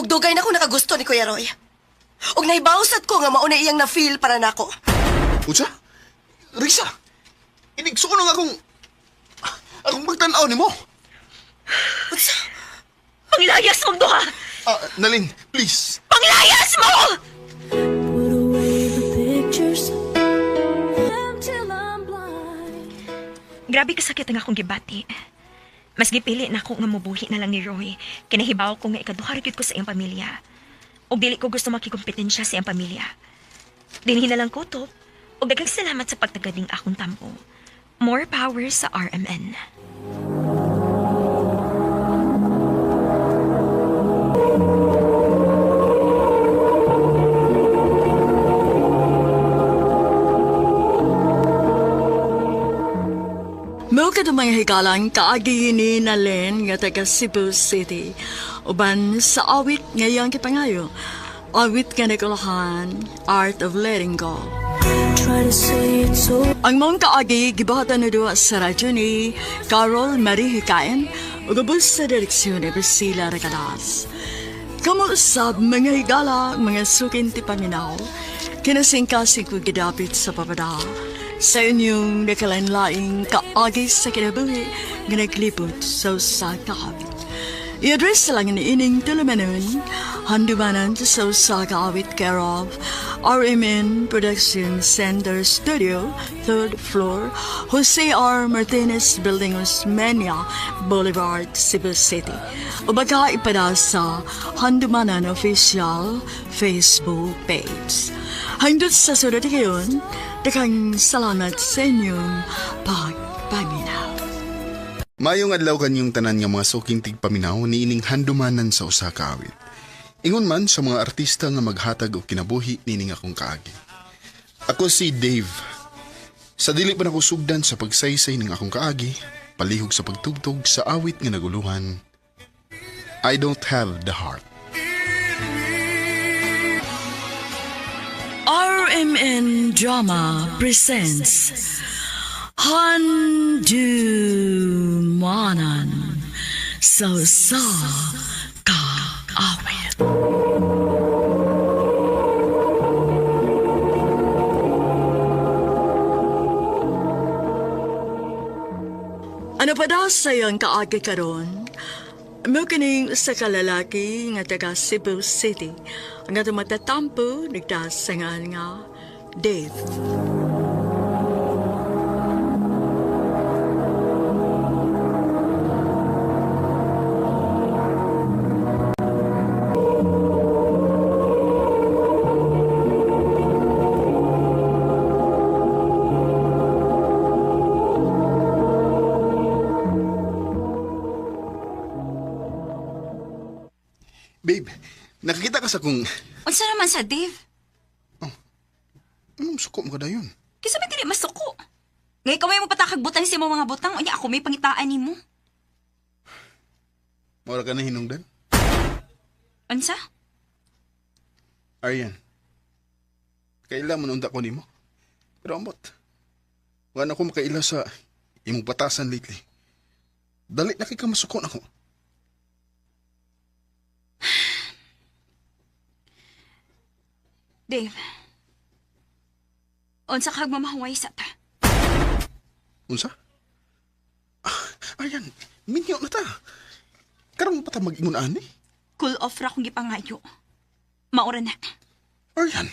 Og dugay na ko nakagusto ni Kuya Roy. Og nahibawsat ko nga mauna iyang na-feel para nako. Unsa? Riza, inigsuon nga akong pagtan-aw nimo. Unsa? Panglayas mong duha! Nalin, please. Panglayas mo! Put away the pictures until I Grabe kasakit ang akong gibati. Mas gipili na ako nga mubuhi na lang ni Roy. Kinahibaw ko nga ikaduha ra gyud ko sa iyang pamilya. Ug dili ko gusto makikompetensya sa iyang pamilya. Dinhi na lang ko to. Ug daghang salamat sa pagtaganing akong tampo. More power sa RMN. Mao kadto mga higalang kaagi ni Nalen nga taga Cebu City. Uban sa awit nga iyang gipangayo. Awit nga nagulahan, Art of Letting Go. Ang maong kaagi gibuhatan na duwa sa radyo ni Carol Marie Hikain ug ubos sa direksyon ni Priscilla Recadas. Kamo usab mga higala, mga sukin ti paminaw, kinasingkasing ko gidapit sa papada. Sa inyong nakalain-laing kaagi sa kinabuhi nga naglibot sa usa ka awit. I-address sa lang ni ining tulumanon, handumanan sa usa ka awit care of RMN Production Center Studio, third floor, Jose R. Martinez Building, Osmeña Boulevard, Cebu City. O baka ipada sa Handumanan Official Facebook page. Hangdot sa sunod ngayon, daghang salamat sa inyong pagpaminaw. Mayong adlaw kanyong tanan nga mga suking tigpaminaw niining handumanan sa usa ka awit. Ingon man sa mga artista nga maghatag og kinabuhi niining akong kaagi. Ako si Dave. Sa dili pa nako sugdan sa pagsaysay ng akong kaagi, palihog sa pagtugtog sa awit nga naguluhan. I don't have the heart. RMN Drama presents Handumanan sa sa kaawit. Ano pa daw sa iyong kaagi karon? Mo kining sa kalalaki nga taga Cebu City. Ang atong matatampo nagdasangan nga Dave. Babe, nakakita ka sa kung Unsa naman sa Dave? anong suko mo ka dayon? Kisa may dili masuko. Ngay kamay mo patakagbutan sa imong mga butang, unya ako may pangitaan nimo. Mora ka na hinungdan? Unsa? Aryan, kaila mo naunta ko nimo. Pero ambot, wala na ko makaila sa imong batasan lately. Dali na kay ka masuko na ko. Dave. Unsa kag mamahuway sa ta? Unsa? Ah, Aryan, minyo na ta. Karon pa ta mag-ingon ani. Cool off ra kong gipangayo. Maura na. Aryan.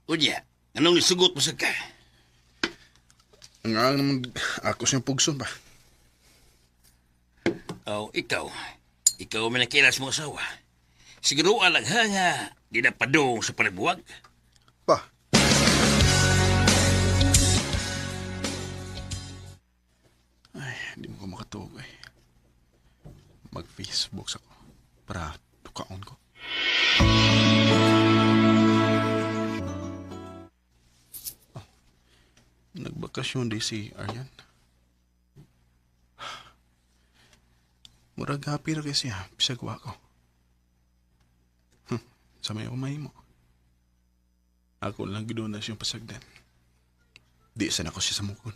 Unya, anong isugot mo sa ka? Ang ang naman ako siyang pugson ba. Oh, ikaw. Ikaw may nakilas mong asawa. Siguro alang ha nga, di na padung sa panabuwag. Pa. Ay, hindi mo ko makatuog eh. Mag-Facebook sa ko para tukaon ko. Oh, nagbakasyon di si Aryan. Murag happy ra kay siya, bisag wa ko. Sa may ako mahimo. Ako lang gid na siyang pasagdan. Di sana ko siya samukon.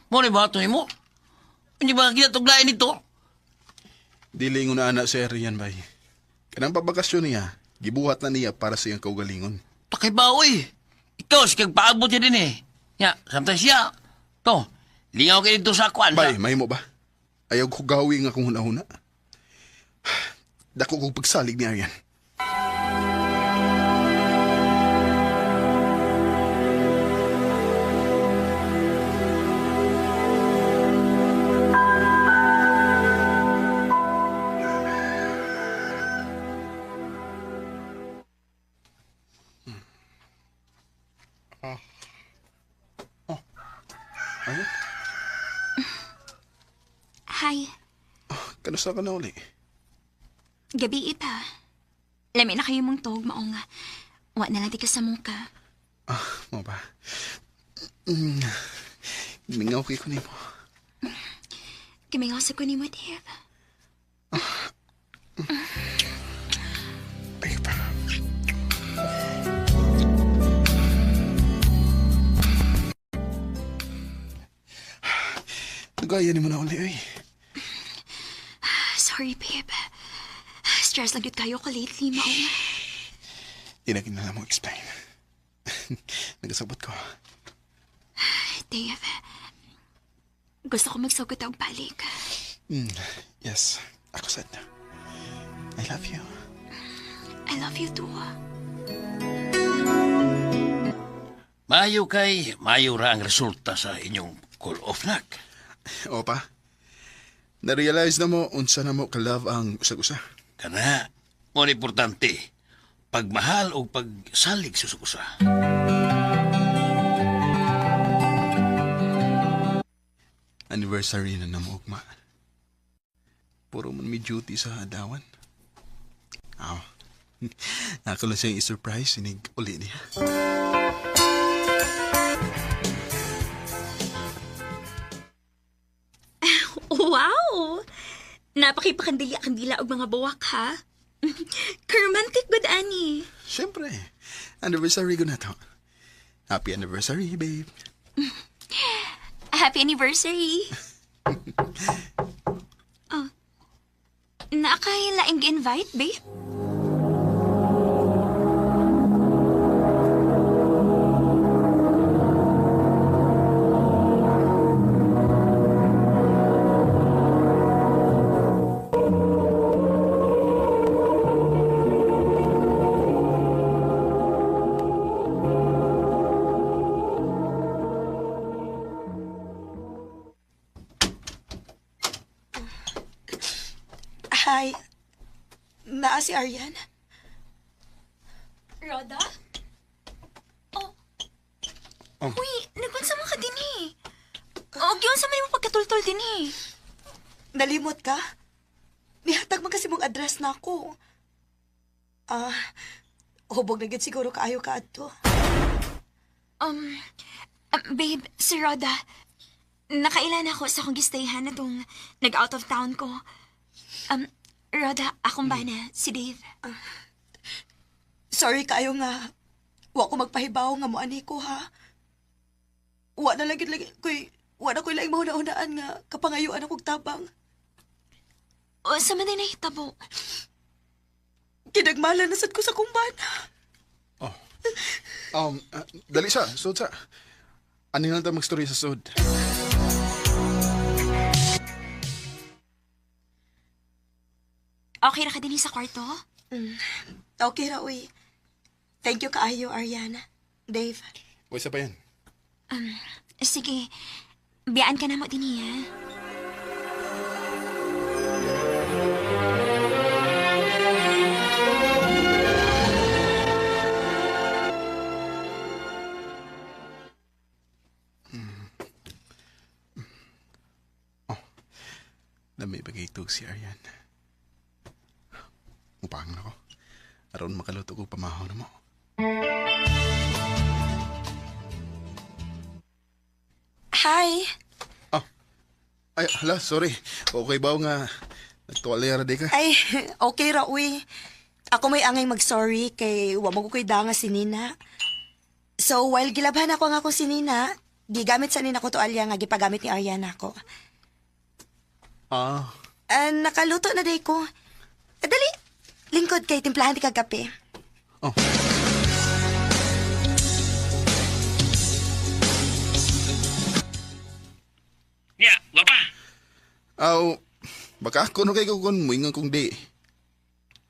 Mo ni ba ito mo? Hindi ba kinatuglain nito? Dili nga na si Arian bay. Kanang pabakasyon niya, gibuhat na niya para sa iyang kaugalingon. Takay ba, oy? Ikaw, si kag paabot niya din eh. Ya, samtang siya. To, lingaw kay dito sa kwan. Bay, mahimo ba? Ayaw ko gawi nga akong hunahuna. Dako kong pagsalig ni Arian. Hi. Kanusta ka na uli? Gabi ipa. Lami na kayo mong tog, maong nga. Wa na lang di ka sa muka. Ah, mo ba? Mingaw kay ko nimo. Kimingaw sa kunin mo, Dave. Ay pa. Nagaya ni mo na uli, ay. Sorry, babe. Stress lang yun kayo ko lately, maong. Di na kinala mo explain. Nagasabot ko. Dave, gusto ko magsugot og balik. Yes, ako sad na. I love you. I love you too. Mayo kay, mayo ra ang resulta sa inyong call off nak. Opa, na-realize na mo unsa na mo ka-love ang usag-usa. Kana, mo ni importante, pagmahal o pagsalig sa usa. Anniversary na namo ugma. Puro man may duty sa adawan. Aw. Ako lang siyang i-surprise inig uli niya. Wow! Napakipakandila-kandila og mga buwak, ha? Romantic good, ani. Siyempre, anniversary ko na to. Happy anniversary, babe. Happy anniversary! Oh. Nakailaing invite, babe? Hi. Naa si Arian? Roda? Oh. Oh. Uy, nagpunsa mo ka din eh. O, giyon sa may mo pagkatultol din eh. Nalimot ka? Nihatag man kasi mong address na ako. Ah, hubog na gid siguro kaayo ka adto. Um, babe, si Roda. Nakailan ako sa akong gistayhan na tong nag-out of town ko. Roda, akong bana, si Dave. Sorry kaayo nga. Wa ko magpahibaw nga moani ko ha. Wa na lang gid lagi koy wa na koy laing mahuna-hunaan nga kapangayuan akong tabang. O, sa man din nahitabo. Kinagmala na sad ko sa kumbana. Dali sa, sud sa. Ano lang tayo mag-story sa sud? Okay ra ka din sa kwarto? Okay ra uy. Thank you kaayo Ariana. Dave. Uy, sa pa yan. Sige, biyaan ka na mo din niya. Lamay bagay itog si Arian. Mupang na ko. Aron makaluto ko pamahaw na mo. Hi. Oh. Ay, hala, sorry. Okay ba nga nagtuwalera di ka? Ay, okay ra uy. Ako may angay mag-sorry kay wa mo ko koy danga si Nina. So while gilabhan ako nga akong si Nina, gigamit sa nina ko tualya nga gipagamit ni Ariana ako. Ah, Ah, nakaluto na day ko. Ah, dali, lingkod kay timplahan di kag kape. oh. Wapa. Aw, baka ako no kay ko kung muingon kong di.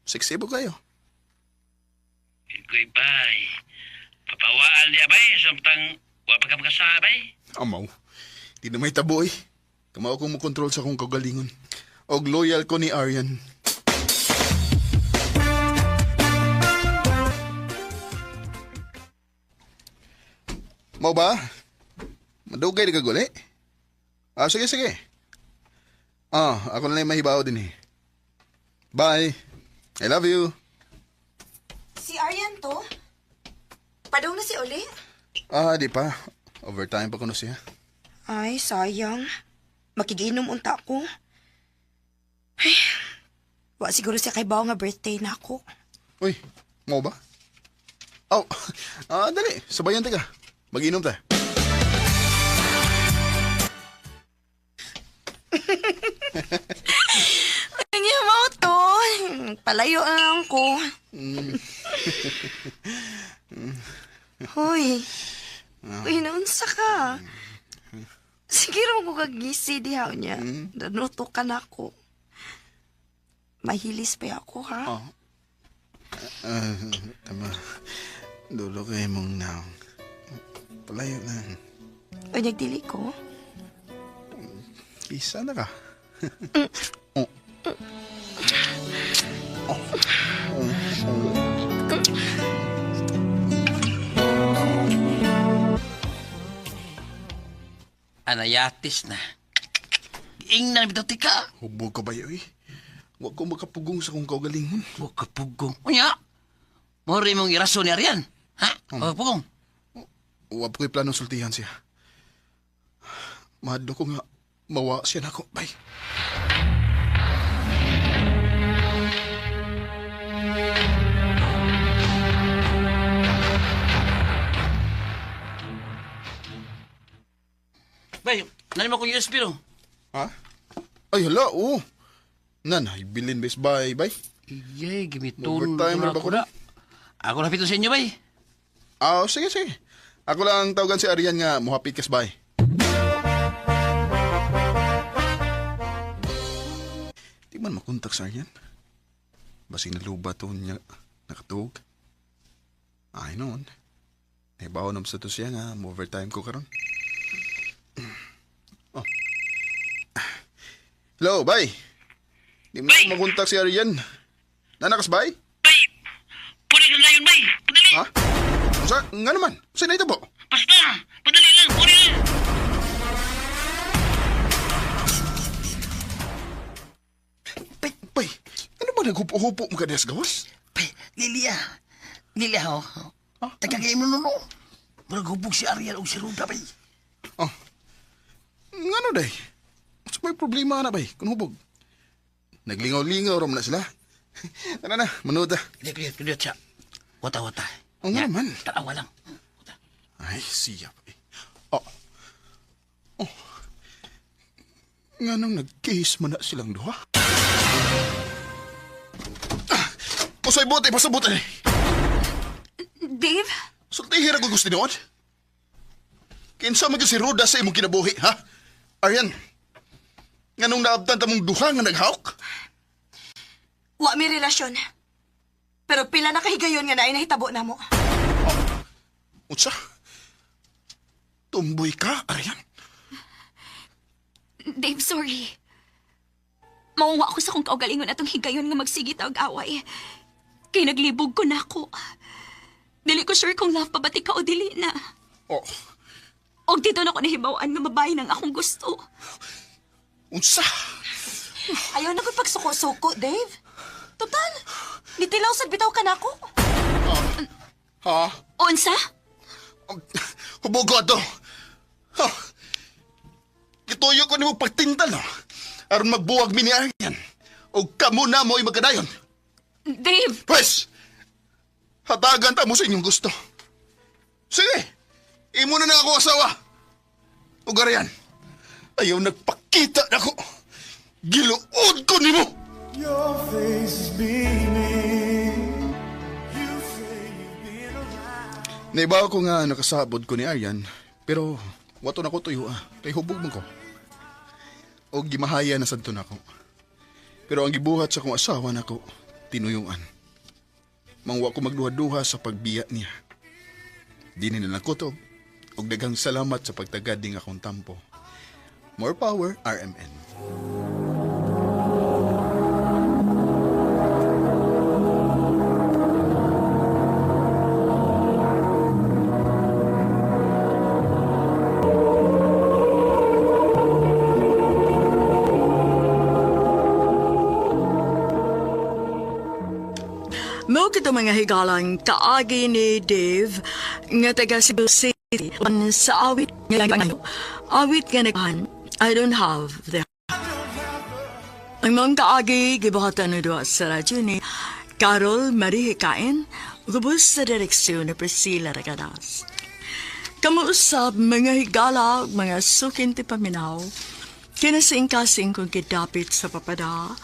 Seksi po kayo. Ikoy bay. Papawaan niya bay samtang wa pa ka makasabay. Amaw, di na may tabo eh. Kamao kong mokontrol sa akong kagalingon. Og loyal ko ni Aryan. Mau ba? Madugay na kaguli? Ah, sige, sige. Ah, ako na lang mahibaw din eh. Bye. I love you. Si Aryan to? Padong na si Oli? Ah, di pa. Overtime pa ko na siya. Ay, sayang. Makiginom unta ko. Ay, wa siguro siya kay Bao nga birthday na ako. Uy, mau ba? Oh, ah, dali. Sabayan ta ka. Mag-inom ta. Ang mo to. Palayo na lang ko. Hoy. Uy, naunsa ka. Siguro mo kagisi dihaw niya. Danuto ka na ako. Mahilis pa ako, ha? Oh. Ah, tama. Dulo kay mong naong. Palayo lang. O nagdili ko. Isa na ka. Oh. Oh. Oh. Anayatis na. Ingnan bitaw tika. Hubog ka ba yun eh? Huwag ko makapugong sa kong kaugalingon. Wa ka pugong. Unya. Mo rin mong irason ni Arian. Ha? Wa ka pugong. Huwag ko'y planong sultihan siya. Mahadlo ko nga, mawa siya na ako. Bye. Bay, nani mo kong USB no? Ha? Ay, hala, oo. Nan, bilin bes, bye, bye. Iyay, gimiton. Overtime na ba ko na? Ako lapit sa inyo, bay. Ah, sige, sige. Ako lang tawagan si Arian nga muhapit kas bay. Di man makontak sa Arian. Basing naluba to niya nakatuog. Ay noon. Nahibaw na sa to siya nga mo overtime ko karon. Oh. Hello, bay. Di mo makontak si Arian. Nanakas bay? Bay! Puli na ngayon, bay! Padali! Ha? Sa nga naman? Sa na ito po? Basta! Padali lang! Puli na! Bay, bay, ano ba naghupo-hupo mo ka diya sa gawas? Bay, Lilia. Lilia, ho. Tagagay mo nuno. Murag hubog si Ariel o si Ruda, bay. Oh. Ngano day? Sa may problema na bay, kung hubog. Naglingaw-lingaw ram na sila. Tara na, manood ah. Hindi, kulit, kulit siya. Wata, wata. Oo nga naman. Tanawa lang. Wata. Ay, siya pa eh. Oh. Oh. Nga nang nag-kiss man na silang duha. Ah! Usay bote, pasabot eh. Dave? Sultihin ako gusto noon. Kinsa man gyud si Roda sa imong kinabuhi, ha? Aryan, nganong naabtan ta mong duha nga naghawk? Wa mi relasyon. Pero pila na kahigayon nga naay nahitabo na mo. Unsa? Tumboy ka, Aryan? Dave, sorry. Mauwa ako sa kong kaugalingon atong higayon nga magsigit og away. Kay naglibog ko na ako. Dili ko sure kung love pa ba ka o dili na. Oh, Og dito na ko nahibaw-an nga babae nang akong gusto. unsa? Ayaw na ko pagsuko-suko, Dave. Total, nitilaw sa bitaw ka na ako. Ha? Unsa? Hubog ko ato. Ha? Gituyo ko nimo pagtintal, no? Aron magbuwag mi ni Aryan. O kamo na mo'y magkadayon. Dave! Pwes, hatagan ta mo sa inyong gusto. Sige, imo na na ako asawa. O Aryan, ayaw nagpakita na ako. Giluod ko nimo. Your face is beaming. You say you've been around. Naibaw ko nga nakasabod ko ni Aryan, pero wato na ko tuyo ah, kay hubog man ko. O gimahaya na sadto nako. Pero ang gibuhat sa akong asawa nako, tinuyuan. Mangwa ko magduha-duha sa pagbiya niya. Di na lang kutob. Og daghang salamat sa pagtagad ning akong tampo. More power, RMN. Mao kito mga higalang kaagi ni Dave nga taga Cebu City uban sa awit nga awit nga naghan I don't have the. Ang mga kaagi gibuhatan na duha sa radyo ni Carol Marie Hikain gubos sa direksyon ni Priscilla Ragadas. Kamuusap mga higala ug mga sukin ti paminaw. Kinasingkasing kong gidapit sa papada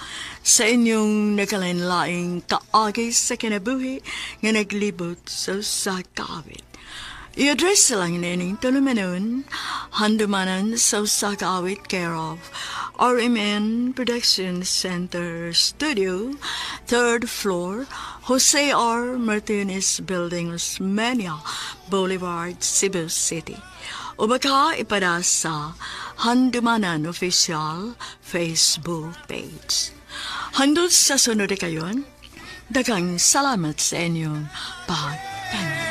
sa inyong nagkalain-laing kaagi sa kinabuhi nga naglibot sa usa ka awit. I-address lang nining tulumanon, handumanan sa usa ka awit care of RMN Production Center Studio, third floor, Jose R. Martinez Building, Osmeña Boulevard, Cebu City. O baka ipada sa Handumanan Official Facebook page. Handot sa sunod kayon, daghang salamat sa inyong pagpanood.